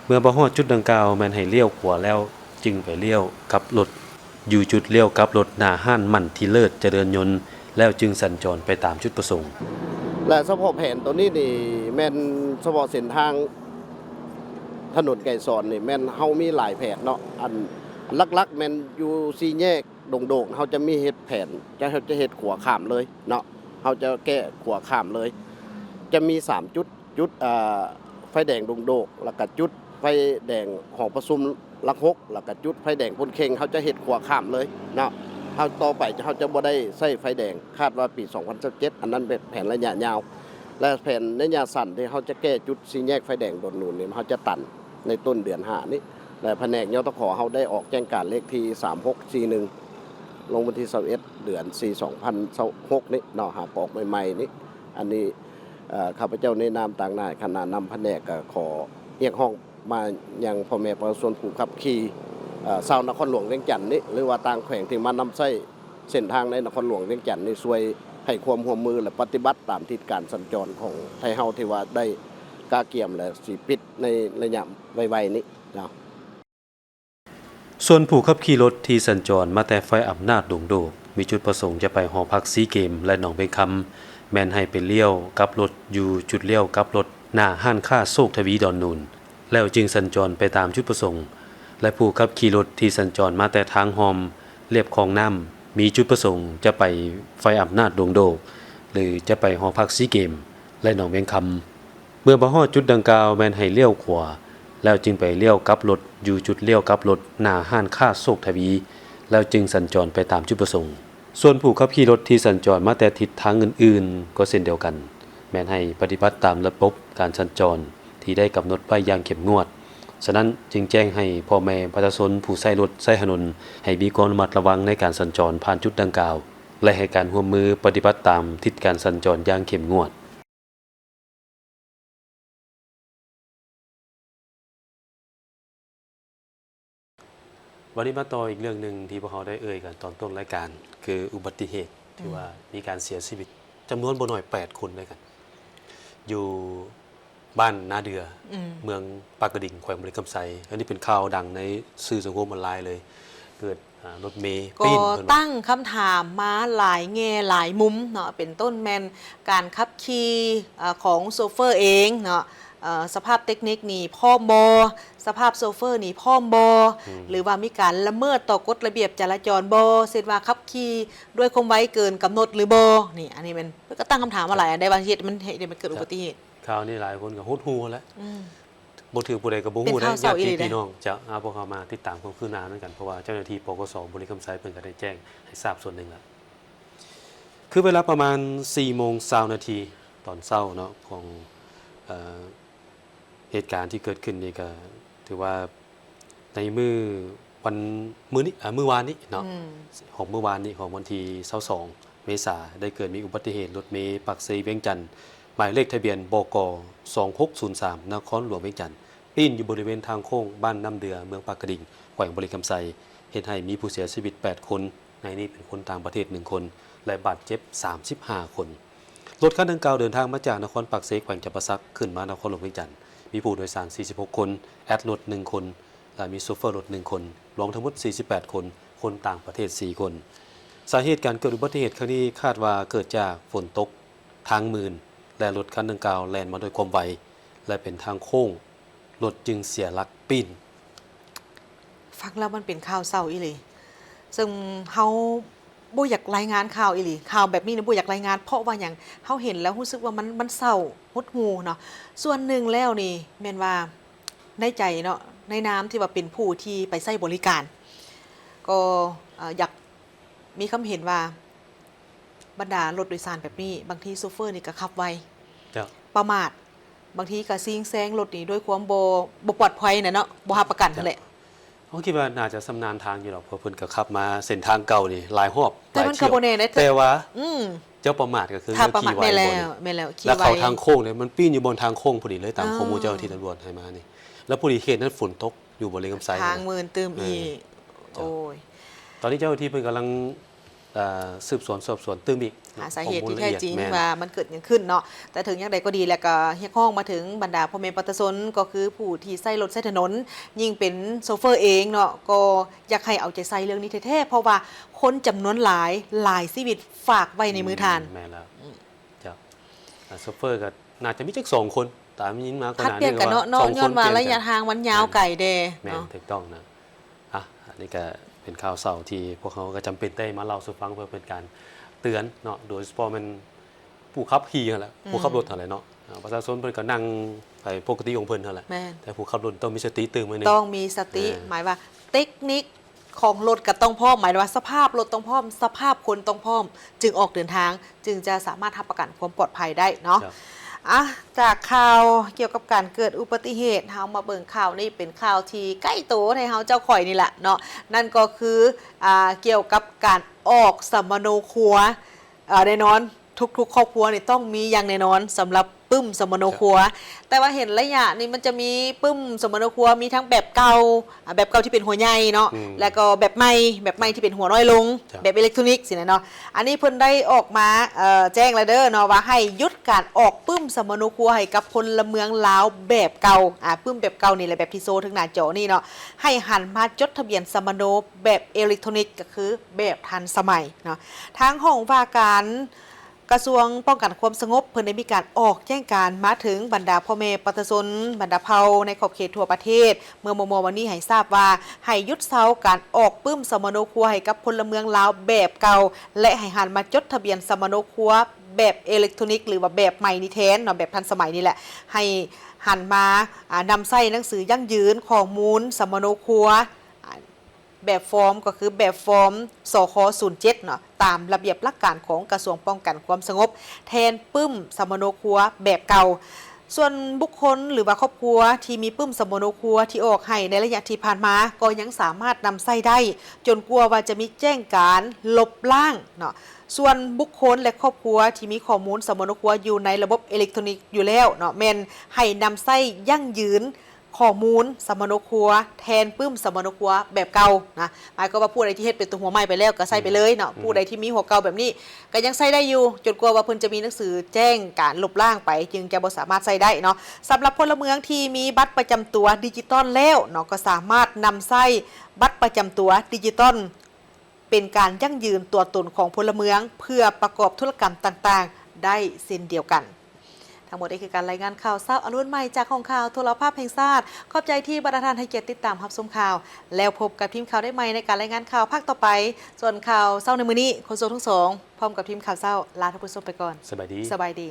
ເມື່ອມາຮອດຈຸດດັ່ງກ່າວ ແມ່ນໃຫ້ລ້ຽວຂວາແລ້ວຈຶ່ງໄປລ້ຽວກັບລົດ ຢູ່ຈຸດລ້ຽວກັບລົດໜ້າຮ້ານໝັ້ນທີເລີດຈະເລີນຍົນ ແລ້ວຈຶ່ງສັນຈອນໄປຕາມຈຸດປະສົງ. ແລະ ສະເພາະແຜນໂຕນີ້ນີ້ ແມ່ນສະເພາະເສັ້ນທາງຖະໜົນໄກສອນນີ້ ແມ່ນເຮົາມີຫຼາຍແຜນເນາະ ອັນຫຼັກໆແມ່ນຢູ່ສີ່ແຍກດົງໂດກ ເຮົາຈະມີເຮັດແຜນ ຈະ ເຮົາຈະເຮັດຂົວຂ້າມເລີຍເນາະ ເຮົາຈະແກ້ຂົວຂ້າມເລີຍ ຈະມີສາມຈຸດ ຈຸດ ເອີ ໄຟແດງດົງໂດກ ແລ້ວກະຈຸດໄຟແດງຫໍປະຊຸມຫຼັກຫົກ ແລ້ວກະຈຸດໄຟແດງໂພນເຄັງ ເຮົາຈະເຮັດຂົວຂ້າມເລີຍເນາະ ເຮົາຕໍ່ໄປເຮົາຈະບໍ່ໄດ້ໃຊ້ໄຟແດງ ຄາດວ່າປີສອງພັນຊາວເຈັດ ອັນນັ້ນແມ່ນແຜນໄລຍະຍາວ ແລະ ແຜນໄລຍະສັ້ນທີ່ເຮົາຈະແກ້ຈຸດສີ່ແຍກໄຟແດງດອນນູນນີ້ ເຮົາຈະຕັນໃນຕົ້ນເດືອນຫ້ານີ້ ແລະ ພະແນກ ຍທຂ ເຮົາໄດ້ອອກແຈ້ງການເລກທີສາມຫົກສີ່ໜຶ່ງ ລົງວັນທີຊາວເອັດ ເດືອນສີ່ ສອງພັນຊາວຫົກນີ້ເນາະ ຫາກອອກໃໝ່ໆນີ້ ອັນນີ້ ເອີ ຂ້າພະເຈົ້າໃນນາມຕາງໜ້າຄະນະນຳພະແນກ ກໍຂໍຮຽກຮ້ອງມາຍັງພໍ່ແມ່ປະຊາຊົນຜູ້ຂັບຂີ່ ເອີ ຊາວນະຄອນຫຼວງວຽງຈັນນີ້ ຫຼືວ່າຕ່າງແຂວງທີ່ມານຳໃຊ້ເສັ້ນທາງໃນນະຄອນຫຼວງວຽງຈັນນີ້ ຊ່ວຍໃຫ້ຄວາມຮ່ວມມື ແລະ ປະຕິບັດຕາມທິດການສັນຈອນຂອງໄທເຮົາ ທີ່ວ່າໄດ້ກະກຽມ ແລະ ຊິປິດໃນໄລຍະໄວໆນີ້ເນາະ. ສ່ວນຜູ້ຂັບຂີ່ລົດທີ່ສັນຈອນມາແຕ່ໄຟອຳນາດດົງໂດກ ມີຈຸດປະສົງຈະໄປຫໍພັກຊີເກມ ແລະ ໜອງເບັງຄຳ ແມ່ນໃຫ້ໄປລ້ຽວກັບລົດຢູ່ຈຸດລ້ຽວກັບລົດໜ້າຮ້ານຄ້າໂຊກທະວີດອນນູນ ແລ້ວຈຶ່ງສັນຈອນໄປຕາມຈຸດປະສົງ ແລະ ຜູ້ຂັບຂີ່ລົດທີ່ສັນຈອນມາແຕ່ທາງຮ່ອມລຽບຄອງນ້ຳ ມີຈຸດປະສົງຈະໄປໄຟອຳນາດດົງໂດກ ຫຼື ຈະໄປຫໍພັກຊີເກມ ແລະ ໜອງວຽງຄຳ. ເມື່ອມາຮອດຈຸດດັ່ງກ່າວ ແມ່ນໃຫ້ລ້ຽວຂວາ ແລ້ວຈຶ່ງໄປລ້ຽວກັບລົດຢູ່ຈຸດລ້ຽວກັບລົດໜ້າຮ້ານຄ້າໂຊກທະວີ ແລ້ວຈຶ່ງສັນຈອນໄປຕາມຈຸດປະສົງ. ສ່ວນຜູ້ຂັບຂີ່ລົດທີ່ສັນຈອນມາແຕ່ທິດທາງອື່ນໆ ກໍເຊັ່ນດຽວກັນ, ແມ່ນໃຫ້ປະຕິບັດຕາມລະບົບການສັນຈອນທີ່ໄດ້ກຳນົດໄວ້ຢ່າງເຂັ້ມງວດ. ສະນັ້ນ, ຈຶ່ງແຈ້ງໃຫ້ພໍ່ແມ່ປະຊາຊົນຜູ້ໃຊ້ລົດໃຊ້ຖະໜົນ ໃຫ້ມີຄວາມລະມັດລະວັງໃນການສັນຈອນຜ່ານຈຸດດັ່ງກ່າວ ແລະ ໃຫ້ການຮ່ວມມືປະຕິບັດຕາມທິດການສັນຈອນຢ່າງເຂັ້ມງວດ. ວັນນີ້ມາຕໍ່ອີກເລື່ອງໜຶ່ງທີ່ພວກເຮົາໄດ້ເອີ່ຍກັນຕອນຕົ້ນລາຍການ ຄືອຸບັດຕິເຫດ ອືມ ທີ່ວ່າມີການເສຍຊີວິດຈຳນວນບໍ່ໜ້ອຍແປດຄົນດ້ວຍກັນ ຢູ່ບ້ານນາເດື່ອ ອືມ ເມືອງປາກກະດິງ ແຂວງບໍລິຄຳໄຊ. ອັນນີ້ເປັນຂ່າວດັງໃນສື່ສັງຄົມອອນລາຍເລີຍ ເກີດ ອາ ລົດເມ ກໍ ປີນ ເພິ່ນວ່າ ຕັ້ງຄຳຖາມມາຫຼາຍແງ່ຫຼາຍມຸມເນາະ ເປັນຕົ້ນແມ່ນການຂັບຂີ່ ອາ ຂອງໂຊເຟີເອງເນາະ ເອີ ສະພາບເຕັກນິກນີ້ພ້ອມບໍ່? ສະພາບໂຊເຟີນີ້ພ້ອມບໍ່? ອືມ ຫຼືວ່າມີການລະເມີດຕໍ່ກົດລະບຽບຈະລາຈອນບໍ່? ເຊັ່ນວ່າຂັບຂີ່ດ້ວຍຄວາມໄວເກີນກຳນົດຫຼືບໍ່? ນີ້ ອັນນີ້ແມ່ນ ເພິ່ນກໍຕັ້ງຄຳຖາມມາຫຼາຍອັນໃດ ວ່າເຮັດມັນ ເຮັດໃຫ້ມັນເກີດອຸບັດຕິເຫດ. ຂ່າວນີ້ຫຼາຍຄົນກໍຫົດຫູ່ແຫຼະ ອືມ ບໍ່ຖືກຜູ້ໃດກໍບໍ່ຮູ້ເດ້ ເປັນຂ່າວເສົ້າອີ່ຫຼີເດ້ ຍາດຕິພີ່ນ້ອງຈະ ອາ ພວກເຮົາມາຕິດຕາມຄວາມຄືບໜ້ານຳກັນ ເພາະວ່າເຈົ້າໜ້າທີ່ ປກສ ບໍລິຄຳໄຊ ເພິ່ນກໍໄດ້ແຈ້ງໃຫ້ຊາບສ່ວນໜຶ່ງແລ້ວ. ຄືເວລາປະມານສີ່ໂມງຊາວນາທີຕອນເຊົ້າເນາະ ຂອງ ເອີ ເຫດການທີ່ເກີດຂຶ້ນນີ້ກໍຖືວ່າໃນມື້ວັນ ມື້ນີ້ ອາ ມື້ວານນີ້ເນາະ ອືມ ຂອງມື້ວານນີ້ ຂອງວັນທີຊາວສອງເມສາ ໄດ້ເກີດມີອຸບັດຕິເຫດລົດເມປາກເຊ ວຽງຈັນ ໝາຍເລກທະບຽນ ບກ ສອງຫົກສູນສາມ ນະຄອນຫຼວງວຽງຈັນ ປີ້ນຢູ່ບໍລິເວນທາງໂຄ້ງບ້ານນ້ຳເດື່ອ ເມືອງປາກກະດິງ ແຂວງບໍລິຄຳໄຊ ເຮັດໃຫ້ມີຜູ້ເສຍຊີວິດແປດຄົນ, ໃນນີ້ເປັນຄົນຕ່າງປະເທດໜຶ່ງຄົນ ແລະ ບາດເຈັບສາມສິບຫ້າຄົນ. ລົດຄັນດັ່ງກ່າວເດີນທາງມາຈາກນະຄອນປາກເຊ ແຂວງຈຳປາສັກ ຂຶ້ນມານະຄອນຫຼວງວຽງຈັນ, ມີຜູ້ໂດຍສານສີ່ສິບຫົກຄົນ, ແອັດລົດໜຶ່ງຄົນ ແລະ ມີໂຊເຟີລົດໜຶ່ງຄົນ, ລວມທັງໝົດສີ່ສິບແປດຄົນ, ຄົນຕ່າງປະເທດສີ່ຄົນ. ສາເຫດການເກີດອຸບັດຕິເຫດຄັ້ງນີ້ຄາດວ່າເກີດຈາກຝົນຕົກ, ທາງມື່ນ ແລະ ລົດຄັນດັ່ງກ່າວແລ່ນມາດ້ວຍຄວາມໄວ ແລະ ເປັນທາງໂຄ້ງ, ລົດຈຶ່ງເສຍຫຼັກປີ້ນ. ຟັງແລ້ວມັນເປັນຂ່າວເສົ້າອີ່ຫຼີ ເຊິ່ງເຮົາບໍ່ຢາກລາຍງານຂ່າວອີ່ຫຼີ, ຂ່າວແບບນີ້ນະບໍ່ຢາກລາຍງານ. ເພາະວ່າຫຍັງ? ເຮົາເຫັນແລ້ວຮູ້ສຶກວ່າມັນ, ມັນເສົ້າ, ຫົດຫູ່ເນາະ. ສ່ວນໜຶ່ງແລ້ວນີ້ແມ່ນວ່າໃນໃຈເນາະ, ໃນນາມທີ່ວ່າເປັນຜູ້ທີ່ໄປໃຊ້ບໍລິການ ກໍ ເອີ ຢາກ ມີຄຳເຫັນວ່າ ບັນດາລົດໂດຍສານແບບນີ້ ບາງທີໂຊເຟີນີ້ກໍຂັບໄວ ເຈົ້າ ປະໝາດ, ບາງທີກໍຊິງແຊງລົດນີ້ດ້ວຍຄວາມບໍ່, ບໍ່ປອດໄພນະເນາະ, ບໍ່ຮັບປະກັນຫັ້ນແຫຼະ. ເຈົ້າ ເຮົາຄິດວ່າໜ້າຈະຊຳນານທາງຢູ່ດອກ ເພາະເພິ່ນກໍຂັບມາເສັ້ນທາງເກົ່ານີ້ຫຼາຍຮອບ ແຕ່ມັນກໍບໍ່ແນ່ເດ້ ແຕ່ວ່າ ອືມ ເຈົ້າປະໝາດກໍຄື ຖ້າປະໝາດ ຂີ່ໄວ ແມ່ນແລ້ວ ບໍ່ນີ້ ແມ່ນແລ້ວ ຂີ່ໄວ ແລ້ວເຂົາທາງໂຄ້ງນີ້ ມັນປີ້ນຢູ່ບ່ອນທາງໂຄ້ງພໍດີເລີຍ ຕາມ ອໍ ຂໍ້ມູນເຈົ້າໜ້າທີ່ຕຳຫຼວດໃຫ້ມານີ້ ແລ້ວພໍດີເຂດນັ້ນຝົນຕົກ ຢູ່ບໍລິຄຳໄຊ ທາງມື່ນຕື່ມອີກ ເອີ ເຈົ້າ ໂອ້ຍ ຕອນນີ້ເຈົ້າໜ້າທີ່ເພິ່ນກຳລັງ ເອີ ສືບສວນສອບສວນຕື່ມອີກ ຫາສາເຫດທີ່ແທ້ຈິງ ຂໍ້ມູນລະອຽດ ແມ່ນ ວ່າມັນເກີດຫຍັງຂຶ້ນເນາະ. ແຕ່ເຖິງຢ່າງໃດກໍດີ ແລ້ວກໍຮຽກຮ້ອງມາເຖິງບັນດາພໍ່ແມ່ປະຊາຊົນ ກໍຄືຜູ້ທີ່ໃຊ້ລົດໃຊ້ຖະໜົນ ຍິ່ງເປັນໂຊເຟີເອງເນາະ ກໍຢາກໃຫ້ເອົາໃຈໃສ່ເລື່ອງນີ້ແທ້ໆ ເພາະວ່າຄົນຈຳນວນຫຼາຍ ຫຼາຍຊີວິດຝາກໄວ້ໃນມືທ່ານ ອືມ ແມ່ນແລ້ວ ອືມ ເຈົ້າ ອາ ໂຊເຟີກໍໜ້າຈະມີຈັກສອງຄົນ ຕາມຍິນມາກ່ອນໜ້ານີ້ ຜັດປ່ຽນກັນເນາະ ເນາະ ຍ້ອນວ່າໄລຍະທາງມັນຍາວໄກແດ່ ແມ່ນ ເນາະ ຖືກຕ້ອງນະ. ອ່ະ ອັນນີ້ກໍເປັນຂ່າວເສົ້າທີ່ພວກເຮົາກໍຈຳເປັນໄດ້ມາເລົ່າສູ່ຟັງ ເພື່ອເປັນການເຕືອນເນາະ ໂດຍສະເພາະແມ່ນຜູ້ຂັບຂີ່ຫັ້ນແຫຼະ ອືມ ຜູ້ຂັບລົດຫັ້ນແຫຼະເນາະ ອາ ປະຊາຊົນເພິ່ນກໍນັ່ງໄປປົກກະຕິຂອງເພິ່ນຫັ້ນແຫຼະ ແມ່ນ ແຕ່ຜູ້ຂັບລົດຕ້ອງມີສະຕິຕື່ມໄວ້ໜຶ່ງ ຕ້ອງມີສະຕິ ແມ່ນ ໝາຍວ່າເຕັກນິກ ຂອງລົດກໍຕ້ອງພ້ອມ ໝາຍວ່າສະພາບລົດຕ້ອງພ້ອມ ສະພາບຄົນຕ້ອງພ້ອມ ຈຶ່ງອອກເດີນທາງ ຈຶ່ງຈະສາມາດຮັບປະກັນຄວາມປອດໄພໄດ້ເນາະ. ອ່ະ ຈາກຂ່າວກ່ຽວກັບການເກີດອຸບັດຕິເຫດ ເຮົາມາເບິ່ງຂ່າວນີ້ ເປັນຂ່າວທີ່ໃກ້ໂຕໃຫ້ເຮົາເຈົ້າຂ້ອຍນີ້ແຫຼະເນາະ ນັ້ນກໍຄື ອ່າ ກ່ຽວກັບການອອກສຳມະໂນຄົວ ເອີ ແນ່ນອນ ທຸກໆຄອບຄົວນີ້ຕ້ອງມີຢ່າງແນ່ນອນ ສຳລັບປຶ້ມສຳມະໂນຄົວ ເຈົ້າ ແຕ່ວ່າເຫັນໄລຍະນີ້ມັນຈະມີປຶ້ມສຳມະໂນຄົວ ມີທັງແບບເກົ່າ ອາ ແບບເກົ່າທີ່ເປັນຫົວໃຫຍ່ເນາະ ອືມ ແລ້ວກໍແບບໃໝ່ ແບບໃໝ່ທີ່ເປັນຫົວນ້ອຍລົງ ເຈົ້າ ແບບເອເລັກໂທຣນິກຊີ້ນະເນາະ. ອັນນີ້ເພິ່ນໄດ້ອອກມາ ເອີ ແຈ້ງແລ້ວເດີເນາະ ວ່າໃຫ້ຢຸດການອອກປຶ້ມສຳມະໂນຄົວໃຫ້ກັບພົນລະເມືອງລາວແບບເກົ່າ ອາ ປຶ້ມແບບເກົ່ານີ້ແຫຼະ ແບບທີ່ໂຊເທິງໜ້າຈໍນີ້ເນາະ ໃຫ້ຫັນມາຈົດທະບຽນສຳມະໂນແບບເອເລັກໂທຣນິກ ກໍຄືແບບທັນສະໄໝເນາະ. ທາງຫ້ອງວ່າການ ກະຊວງປ້ອງກັນຄວາມສະຫງົບ ເພິ່ນໄດ້ມີການອອກແຈ້ງການມາເຖິງບັນດາພໍ່ແມ່ປະຊາຊົນ ບັນດາເຜົ່າໃນຂອບເຂດທົ່ວປະເທດ ເມື່ອມໍ່ໆມານີ້ໃຫ້ຊາບວ່າ ໃຫ້ຢຸດເຊົາການອອກປຶ້ມສຳມະໂນຄົວໃຫ້ກັບພົນລະເມືອງລາວແບບເກົ່າ ແລະ ໃຫ້ຫັນມາຈົດທະບຽນສຳມະໂນຄົວແບບເອເລັກໂທຣນິກ ຫຼືວ່າແບບໃໝ່ນີ້ແທນເນາະ ແບບທັນສະໄໝນີ້ແຫຼະ ໃຫ້ຫັນມາ ອາ ນຳໃຊ້ໜັງສືຢັ້ງຢືນຂໍ້ມູນສຳມະໂນຄົວ ອາ ແບບຟອມ ກໍຄືແບບຟອມ ສຄ ສູນເຈັດເນາະ ຕາມລະບຽບຫຼັກການຂອງກະຊວງປ້ອງກັນຄວາມສະຫງົບ ແທນປຶ້ມສຳມະໂນຄົວແບບເກົ່າ. ສ່ວນບຸກຄົນ ຫຼືວ່າຄອບຄົວທີ່ມີປຶ້ມສຳມະໂນຄົວທີ່ອອກໃຫ້ໃນໄລຍະທີ່ຜ່ານມາ ກໍຍັງສາມາດນຳໃຊ້ໄດ້ ຈົນກວ່າວ່າຈະມີແຈ້ງການລົບລ້າງເນາະ. ສ່ວນບຸກຄົນ ແລະ ຄອບຄົວທີ່ມີຂໍ້ມູນສຳມະໂນຄົວຢູ່ໃນລະບົບເອເລັກໂທຣນິກຢູ່ແລ້ວເນາະ ແມ່ນໃຫ້ນຳໃຊ້ຢັ້ງຢືນ ຂໍ້ມູນສຳມະໂນຄົວແທນປຶ້ມສຳມະໂນຄົວແບບເກົ່ານະ ໝາຍຄວາມວ່າຜູ້ໃດທີ່ເຮັດເປັນຕົວຫົວໃໝ່ໄປແລ້ວກໍໃຊ້ໄປເລີຍເນາະ ອືມ ຜູ້ໃດທີ່ມີຫົວເກົ່າແບບນີ້ກໍຍັງໃຊ້ໄດ້ຢູ່ ຈົນກວ່າວ່າເພິ່ນຈະມີໜັງສືແຈ້ງການລົບລ້າງໄປ ຈຶ່ງຈະບໍ່ສາມາດໃຊ້ໄດ້ເນາະ. ສຳລັບພົນລະເມືອງທີ່ມີບັດປະຈຳຕົວດິຈິຕອນແລ້ວເນາະ ກໍສາມາດນຳໃຊ້ບັດປະຈຳຕົວດິຈິຕອນ ເປັນການຢັ້ງຢືນຕົວຕົນຂອງພົນລະເມືອງ ເພື່ອປະກອບທຸລະກຳຕ່າງໆໄດ້ເຊັ່ນດຽວກັນ. ທັງໝົດນີ້ຄືການລາຍງານຂ່າວເຊົ້າອາລຸນໃໝ່ ຈາກຫ້ອງຂ່າວໂທລະພາບແຫ່ງຊາດ. ຂອບໃຈທີ່ບັນດາທ່ານໃຫ້ກຽດຕິດຕາມຮັບຊົມຂ່າວ ແລ້ວພົບກັບທີມຂ່າວໄດ້ໃໝ່ໃນການລາຍງານຂ່າວພາກຕໍ່ໄປ. ສ່ວນຂ່າວເຊົ້າໃນມື້ນີ້ ໂຄສົກທັງສອງ ພ້ອມກັບທີມຂ່າວເຊົ້າ ລາທ່ານຜູ້ຊົມໄປກ່ອນ. ສະບາຍດີ. ສະບາຍດີ.